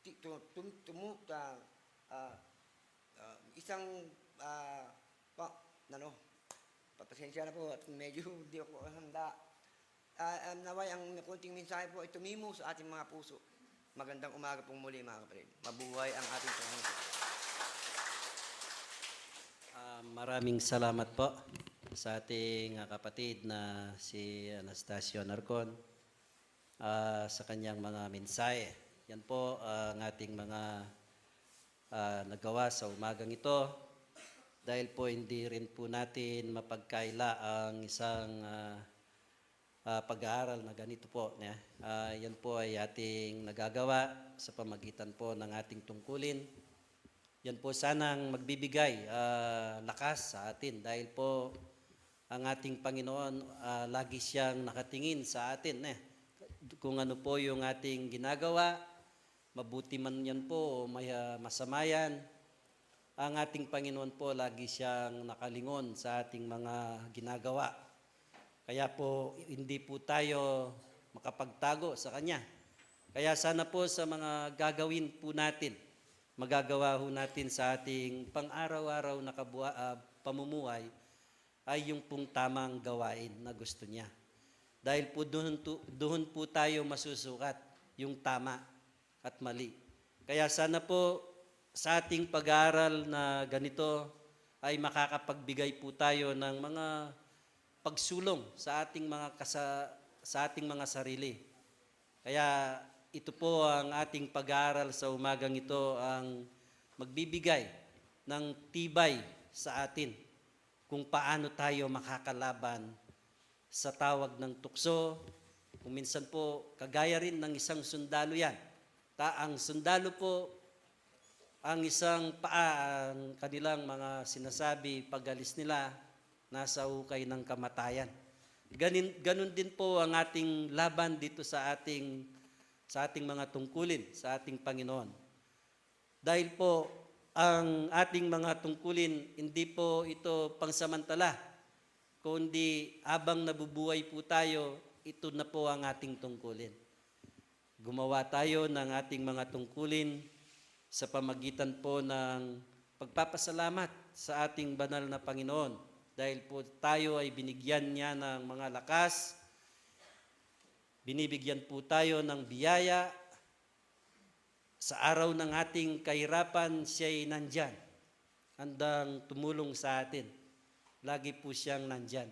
ti-, tu-, tum-, tumu-, ta-, ah, ah, isang, ah, pa-, ano, Pasensya na po at medyo di ako handa. Ah, um, naway ang konting mensahe po ay tumimu sa ating mga puso. Magandang umaga pong muli, mga kapatid. Mabuhay ang ating Panginoon. Ah, maraming salamat po sa ating, ah, kapatid na si Anastasio Narcon, ah, sa kanyang mga mensahe. Yan po, ah, ang ating mga, ah, nagawa sa umagang ito. Dahil po hindi rin po natin mapagkaila ang isang, ah, ah, pag-aaral na ganito po, ne? Ah, yan po ay ating nagagawa sa pamagitan po ng ating tungkulin. Yan po sanang magbibigay, ah, lakas sa atin dahil po ang ating Panginoon, ah, lagi siyang nakatingin sa atin, ne? Kung ano po yung ating ginagawa, mabuti man yan po o may, ah, masama yan, ang ating Panginoon po lagi siyang nakalingon sa ating mga ginagawa. Kaya po, hindi po tayo makapagtago sa Kanya. Kaya sana po sa mga gagawin po natin, magagawa ho natin sa ating pang-araw-araw na kabua-, ah, pamumuhay, ay yung pong tamang gawain na gusto niya. Dahil po doon, to, doon po tayo masusukat yung tama at mali. Kaya sana po sa ating pag-aaral na ganito ay makakapagbigay po tayo ng mga pagsulong sa ating mga kasa-, sa ating mga sarili. Kaya ito po ang ating pag-aaral sa umagang ito, ang magbibigay ng tibay sa atin kung paano tayo makakalaban sa tawag ng tukso. Kung minsan po, kagaya rin ng isang sundalo yan. Ta-, ang sundalo po, ang isang paa, ang kanilang mga sinasabi, pag-alis nila, nasa ukay ng kamatayan. Ganin-, ganun din po ang ating laban dito sa ating, sa ating mga tungkulin, sa ating Panginoon. Dahil po, ang ating mga tungkulin, hindi po ito pangsamantala, kundi habang nabubuhay po tayo, ito na po ang ating tungkulin. Gumawa tayo ng ating mga tungkulin sa pamagitan po ng pagpapasalamat sa ating banal na Panginoon. Dahil po tayo ay binigyan niya ng mga lakas, binibigyan po tayo ng biyaya, sa araw ng ating kahirapan, siya'y nandyan. Handang tumulong sa atin. Lagi po siyang nandyan.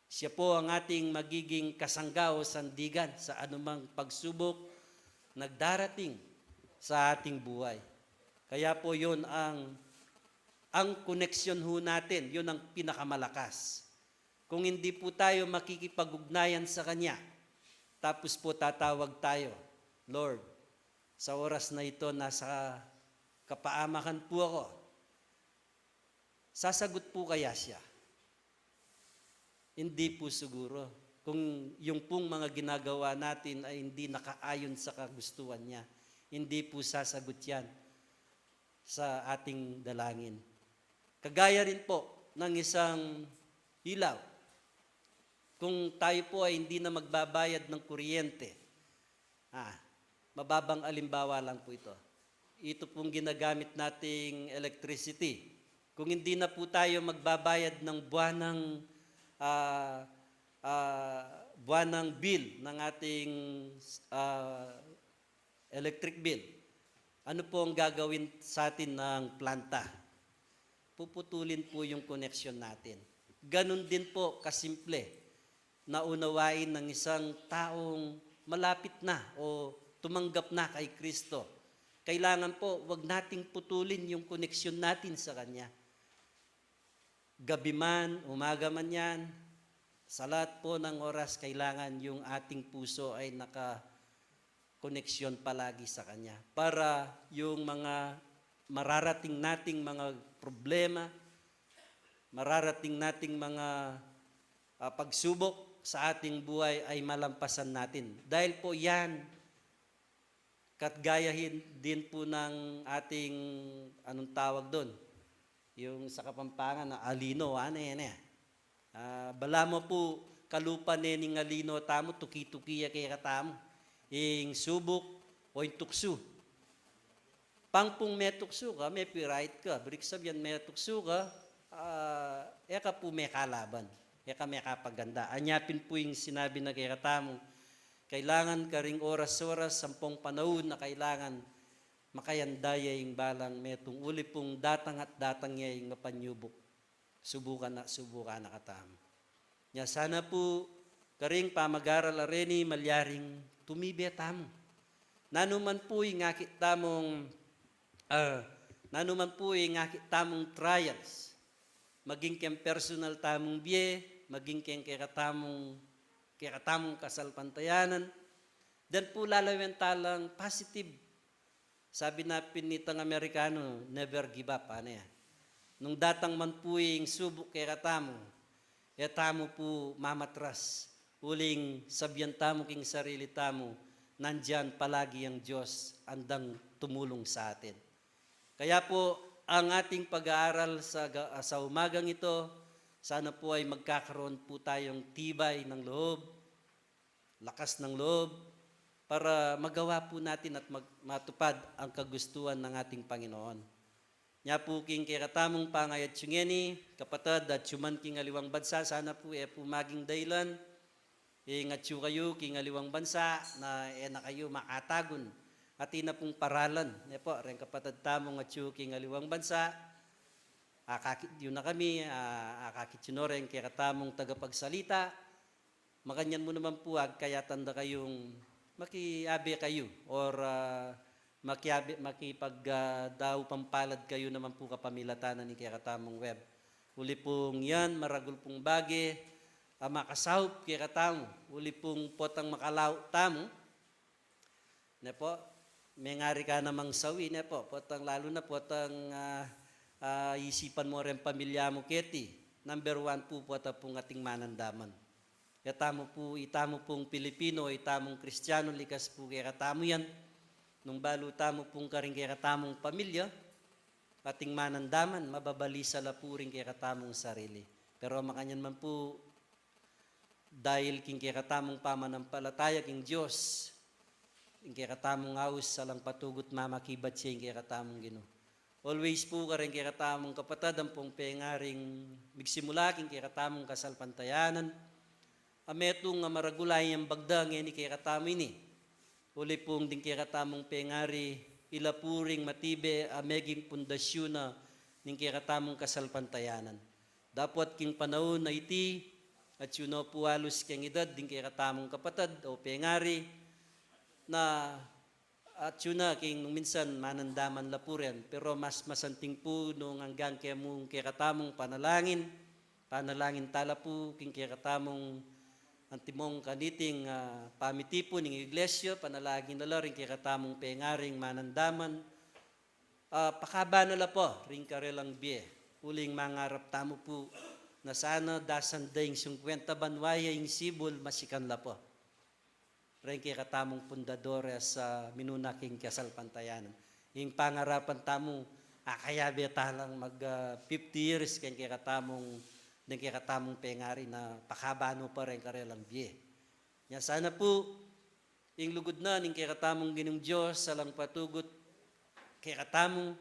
Siya po ang ating magiging kasangga o sandigan sa anumang pagsubok na darating sa ating buhay. Kaya po yun ang, ang koneksyon ho natin, yun ang pinakamalakas. Kung hindi po tayo makikipag-ugnayan sa Kanya, tapos po tatawag tayo, "Lord, sa oras na ito, nasa kapaamakan po ako." Sasagot po kaya siya? Hindi po siguro. Kung yung pong mga ginagawa natin ay hindi nakaayon sa kagustuhan niya, hindi po sasagot yan sa ating dalangin. Kagaya rin po ng isang ilaw. Kung tayo po ay hindi na magbabayad ng kuryente, ah, mababang alimbawa lang po ito. Ito pong ginagamit nating electricity. Kung hindi na po tayo magbabayad ng buwanang, ah, ah, buwanang bill ng ating, ah, electric bill, ano po ang gagawin sa atin ng planta? Puputulin po yung koneksyon natin. Ganun din po kasimple na unawain ng isang taong malapit na o tumanggap na kay Kristo. Kailangan po, wag nating putulin yung koneksyon natin sa Kanya. Gabi man, umaga man yan, sa lahat po ng oras, kailangan yung ating puso ay naka-koneksyon palagi sa Kanya. Para yung mga mararating nating mga problema, mararating nating mga, ah, pagsubok sa ating buhay ay malampasan natin. Dahil po yan, katgayahin din po ng ating, anong tawag dun? Yung sa Kapampangan na alino, ano yan eh. Ah, balamu pu, kalupa ne ning alino tamu, tuki-tuki ya kaya katamu. Ing subuk o ing tuksu. Pang pung metuksu ka, mepirait ka. Buri king sabyan metuksu ka, ah, e ka pu mekalaban. E ka mekapaganda. Anya pin pu ing sinabi na kekatamu, kailangan karing oras-oras, ampong panaun a kailangan makayanda ya ing balang metung uli pung datang at datang ya ing mapanyubuk. Subukan na, subukan na katamu. Nya sana pu, karing pamag-aral a reni, malyaring tumibe tamu. Nanu man pu ing akit tamung, ah, nanu man pu ing akit tamung trials, maging keng personal tamung bie, maging keng kekatamung, kekatamung kasalpantayanan, dan pu lalawen talang positive. Sabi na pin nitang Amerikano, "Never give up," ane ya. Nung datang man pu ing subuk kekatamu, e tamu pu mamatras. Uling sabian tamu king sarili tamu, nandiyan palagi ang Diyos, andang tumulong sa atin. Kaya po, ang ating pag-aaral sa ga-, sa umagang ito, sana po ay magkakaroon po tayong tibay ng loob, lakas ng loob, para magawa po natin at mag-, matupad ang kagustuhan ng ating Panginoon. Nya po king kekatamung pangayatsu ngeni, kapatad, atsu man king aliwang bansa, sana po e po maging dahilan ing atsu kayu king aliwang bansa na e na kayu makatagun. Atin na pung paralan, ne po, reng kapatad tamung atsu king aliwang bansa, akakit yu na kami, a-, akakit yu no reng kekatamung tagapagsalita. Makanyan mu naman pu, agkayatan da kayung makiabe kayu or, ah, makiabe, makipag, ah, dau pampalad kayu naman pu kapamilatan na ning kekatamung web. Uli pung yan, maragul pung bage a makasaup kekatamu, uli pung potang makalau tamu, ne po, mengari ka namang sawi, ne po, potang lalu na potang, ah, ah, isipan mu reng pamilya mu keti, number one pu pota pung ating manandaman. Itamu pu, itamu pung Pilipino, itamung Kristiyanu, likas pu kekatamu yan. Nung balu tamu pung karing kekatamung pamilya, ating manandaman, mababalisa la pu ring kekatamung sarili. Pero makanyan man pu, dahil king kekatamung pamanampalataya king Dios, ing kekatamung aus alang patugut mamakibat ya ing kekatamung Ginu. Always pu kareng kekatamung kapatad ampong pengaring migsimula king kekatamung kasalpantayanan, a metung a maragul a inyang bagda ngeni kekatamu ini. Uli pung ding kekatamung pengari, ila pu ring matibe a meging pundasyun na ning kekatamung kasalpantayanan. Dapot king panaun a iti, atyu no pu alus keng idad ding kekatamung kapatad o pengari, na atyu na king nung minsan manandaman la pu rin, pero mas masanting pu nung anggang kemung kekatamung panalangin, panalangin tala pu king kekatamung antimong kaniting, ah, pamitipun ning iglesia, panalangin na la ring kekatamung pengaring manandaman, ah, pakaba na la pu ring karelang bie. Uling mangarap tamu pu na sana dasan da ing singkwenta banwa ya ing sibul masikan la pu reng kekatamung pundadores a minuna king kasalpantayanan. Ing pangarapan tamu, akayabe talang mag, ah, fifty years keng kekatamung, deng kekatamung pengari na pakaba no pa reng karelang bie. Nya sana pu, ing lugud na ning kekatamung Ginung Dios alang patugut kekatamu,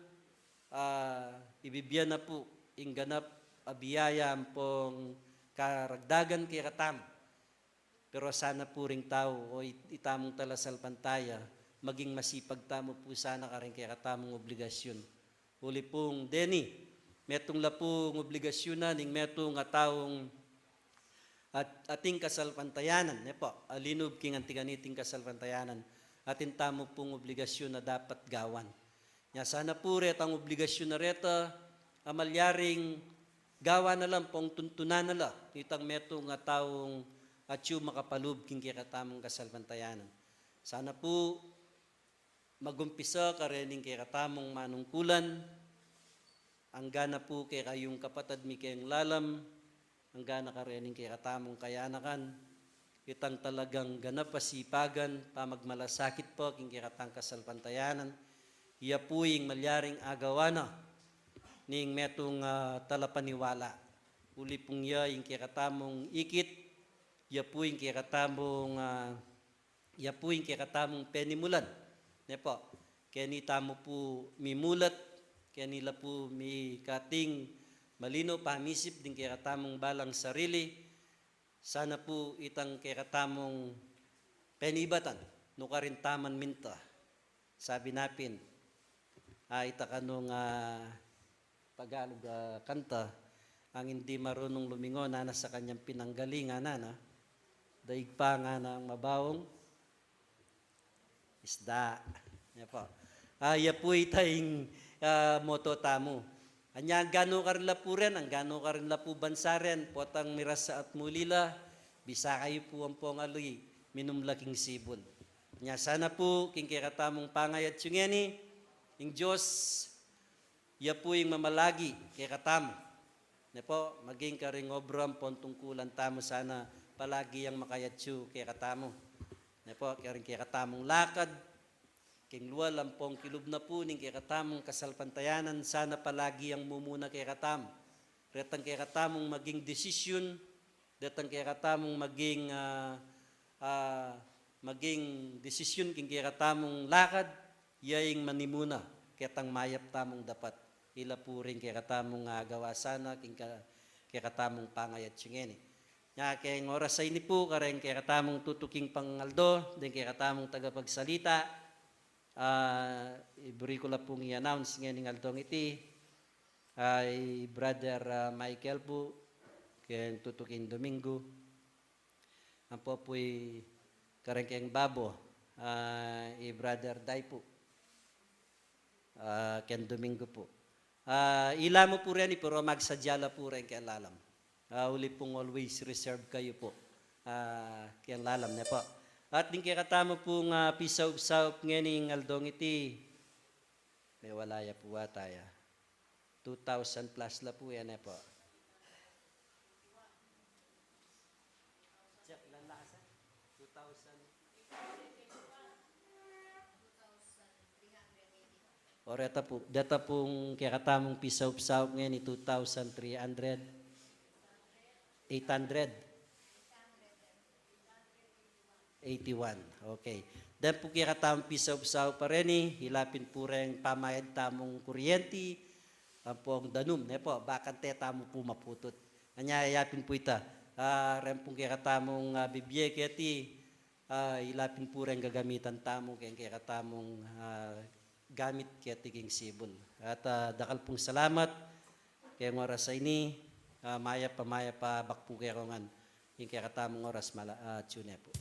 ah, ibibie na pu ing ganap a biyaya ampong karagdagan kekatamu. Pero sana pu ring tau o it-, itamung talasalpantaya, maging masipag tamu pu sana kareng kekatamung obligasyun. Uli pung deni, metung la pung obligasyun na ning metung a taung at ating kasalpantayanan, ne pu, a linub king anti kaniting kasalpantayanan, atin tamu pung obligasyun a dapat gawan. Nya sana pu retang obligasyun a reta, a malyaring gawan na la ampong tuntunan na la nitang metung a taung atyu makapalub king kekatamung kasalpantayanan. Sana pu magumpisa karening kekatamung manungkulan, angga na pu kekayung kapatad mi keng lalam, angga na karening kekatamung kayanakan, itang talagang ganap a sipagan, pamagmalasakit pu king kekatang kasalpantayanan, iya pu ing malyaring agawa na ning metung, ah, talapaniwala. Uli pung iya ing kekatamung ikit, iya pu ing kekatamung, ah, iya pu ing kekatamung penimulan. Ne pu, keni tamu pu mimulat, keni la pu mikating malino pamisip ding kekatamung balang sarili, Sana pu itang kekatamung penibatan, nukarin taman minta. Sabi na pin, ah, ita kanung, ah, Tagalog, ah, kanta, "Ang hindi marunong lumingon, ana sa kanyang pinanggalingan, ana. Daig pa ngana ang mabaong isda." Yan po. Ah, ya pu ita ing, ah, moto tamu. Anya, angganu karin la pu ren, angganu karin la pu bansa ren, potang mirasa at muli la, bisa kayu pu ampong ali, minum la king sibun. Anya, sana pu, king kekatamung pangayatsu ngeni, ing Dios, ya pu ing mamalagi kekatamu. Ne po, maging karing obra ampong tungkulan tamu sana palagi yang makayatsu kekatamu. Ne po, karing kekatamung lakad, king lual ampong kilub na pu ning kekatamung kasalpantayanan, sana palagi yang mumuna kekatamu. Retang kekatamung maging desisyon, detang kekatamung maging, ah, ah, maging desisyon king kekatamung lakad, ya ing manimuna ketang mayap tamung dapat. Ila pu ring kekatamung agawa sana king ka-, kekatamung pangayatsu ngeni. Nya keng oras a ini pu, kareng kekatamung tutuking pangaldo, deng kekatamung tagapagsalita, ah, iburi ku la pung i-announce ngening aldong iti, ah, i Brother, ah, Michael pu, keng tutuking Domingo. Ampo pu i kareng keng babo, ah, i Brother Dai pu, ah, keng Domingo pu. Ah, ila mu pu reni, pero magsadya la pu reng keng lalam. Ah, uli pung always reserve kayu pu, ah, keng lalam, ne po. At ding kekatamu pung, ah, pisaup-saup ngening aldong iti, mewala ya pu ata ya. Two thousand plus la pu yan, e po. Check lang la, sir. Two thousand. O, reta pu, deta pung kekatamung pisaup-saup ngeni, two thousand three hundred, eight hundred. Eighty-one. Okay. Deng pu kekatamung pisaup-saup pa reni, ila pin pu reng pamayad tamung kuryenti, ampong danum, ne po, bakante tamu pu maputut. Anya, ya pin pu ita, ah, reng pung kekatamung, ah, bibie keti, ah, ila pin pu reng gagamitan tamu keng kekatamung, ah, gamit keti king sibul. At, ah, dakal pung salamat keng oras a ini, ah, mayap a, mayap a abak pu kekongan ing kekatamung oras mala, ah, tune pu.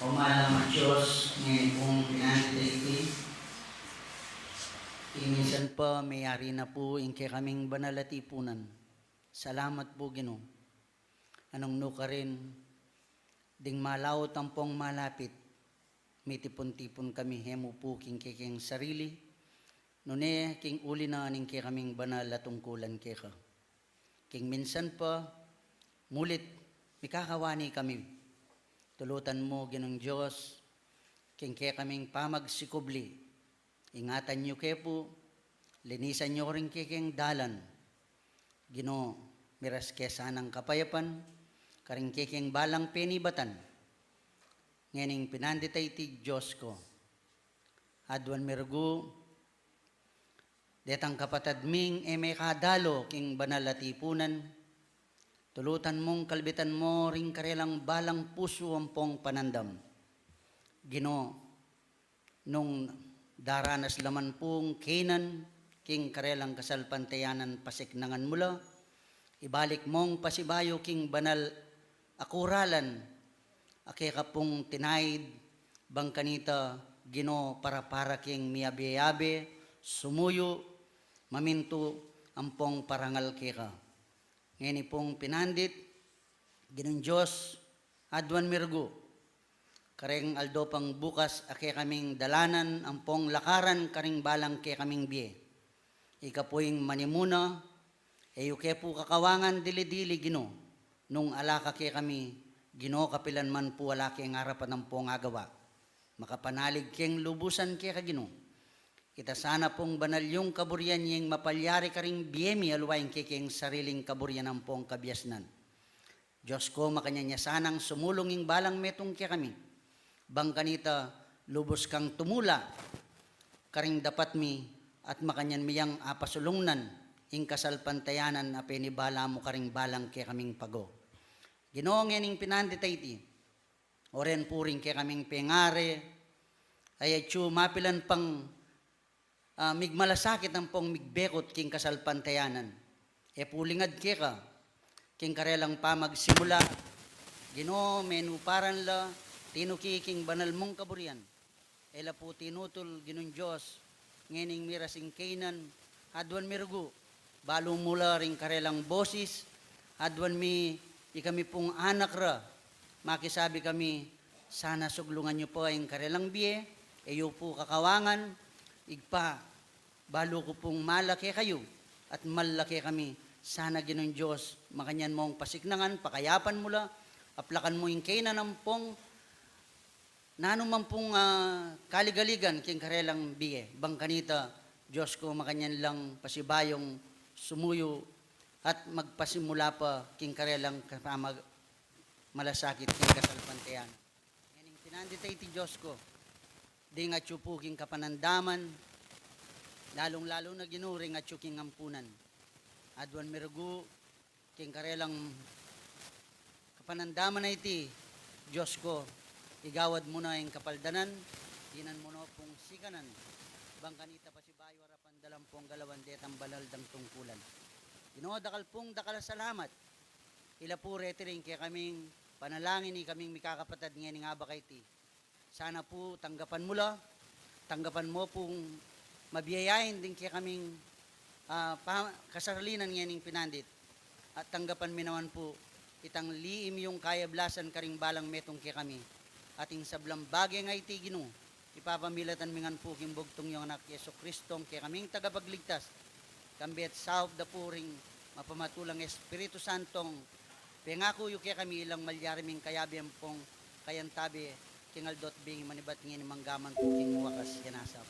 O malang a Dios, ngeni pung pinandit a iti, ing minsan pa meyari na pu ing kekaming banal a tipunan. Salamat pu, Ginu. Anung nukarin, ding malaut ampong malapit, mitipun-tipun kami e mu pu king kekeng sarili, nune king uli na ning kekaming banal a tungkulan keka. King minsan pa, mulit, mikakawani kami. Tulutan mu, Ginung Dios, king kekaming pamagsikubli. Ingatan yu ke pu, linisan yu ring kekeng dalan. Ginu, miras ke sanang kapayapan, karing kekeng balang penibatan. Ngening pinandit a iti, Dios ku. Aduan mi rugu, detang kapatad ming e mekadalo king banal a tipunan, tulutan mung kalbitan mu ring karelang balang pusu ampong panandam. Ginu, nung daranas la man pung kainan king karelang kasalpantayanan, pasiknangan mu la, ibalik mung pasibayu king banal a kuralan a keka pung tinaid, bang kanita, Ginu, para-para king miyabe-yabe, sumuyu, mamintu ampong parangal keka. Ngeni pung pinandit, Ginung Dios, aduan mi rugu, kareng aldo pang bukas a kekaming dalanan ampong lakaran karing balang kekaming bie. Ika pu ing manimuna, e yu ke pu kakawangan dili-dili, Ginu, nung ala ka kekami, Ginu, kapilan man pu ala keng arapan ampong agawa. Makapanalig keng lubusan keka, Ginu. Ita sana pung banal yung kaburian ing mapalyari karing bie mi, aliwa ing kekeng sariling kaburian ampong kabiasnan. Dios ku, makanyan ya sanang sumulung ing balang metung kekami. Bang kanita, lubus kang tumula karing dapat mi, at makanyan mi yang apasulungnan ing kasalpantayanan a penibala mu karing balang kekaming pago. Ginu, ngening pinandit a iti, oren pu ring kekaming pengari, ay atyu mapilan pang ah, migmalasakit ampong migbekut king kasalpantayanan. E pu lingad keka, king karelang pamagsimula, Ginu, menuparan la, tinuki king banal mung kaburian. E la pu tinutul, Ginung Dios, ngening miras ing kainan, aduan mi rugu, balu mu la ring karelang bosis, aduan mi ikami pung anak ra, makisabi kami, sana suglungan yu pa ing karelang bie, e yu pu kakawangan, Ibpa, balu ku pung mal la kekayu, at mal la kekami, sana Ginung Dios, makanyan mung pasiknangan, pakayapan mu la, aplakan mu ing kainan ampong, nanu man pung, ah, kaligaligan king karelang bie, bang kanita, Dios ku, makanyan lang pasibayung sumuyu at magpasimula pa king karelang kapamag-, malasakit king kasalpantayanan. Ngening pinandit a iti, Dios ku, ding atyu pu king kapanandaman, lalung-lalu na, Ginu, ring atyu king ampunan. Aduan mi rugu, king karelang kapanandaman a iti, Dios ku, igawad mu na ing kapaldanan, dinan mu na pung sikanan, bang kanita pasibayu arapan da lang pung galawan detang banal dang tungkulan. Ginu, dakal pung dakal a salamat. Ila pu reti ring kekaming panalangin, ikaming mikakapatad ngening abak a iti. Sana pu tanggapan mu la, tanggapan mu pung mabiayain ding kekaming, ah, pa-, kasarilinan ngening pinandit. At tanggapan mi naman pu itang liim yung kayablasan karing balang metung kekami. At ing sablang bage a iti, Ginu, ipapamilatan mi ngan pu king bugtung yung Anak, Jesucristo, ing kekaming tagapagligtas. Kambe at saup da pu ring mapamatulang Espiritu Santong pengaku yu kekami ilang malyari ming kayabe ampong kayantabe king aldo't bingi manibat ngeni manggaman pu king wakas. Yan asap.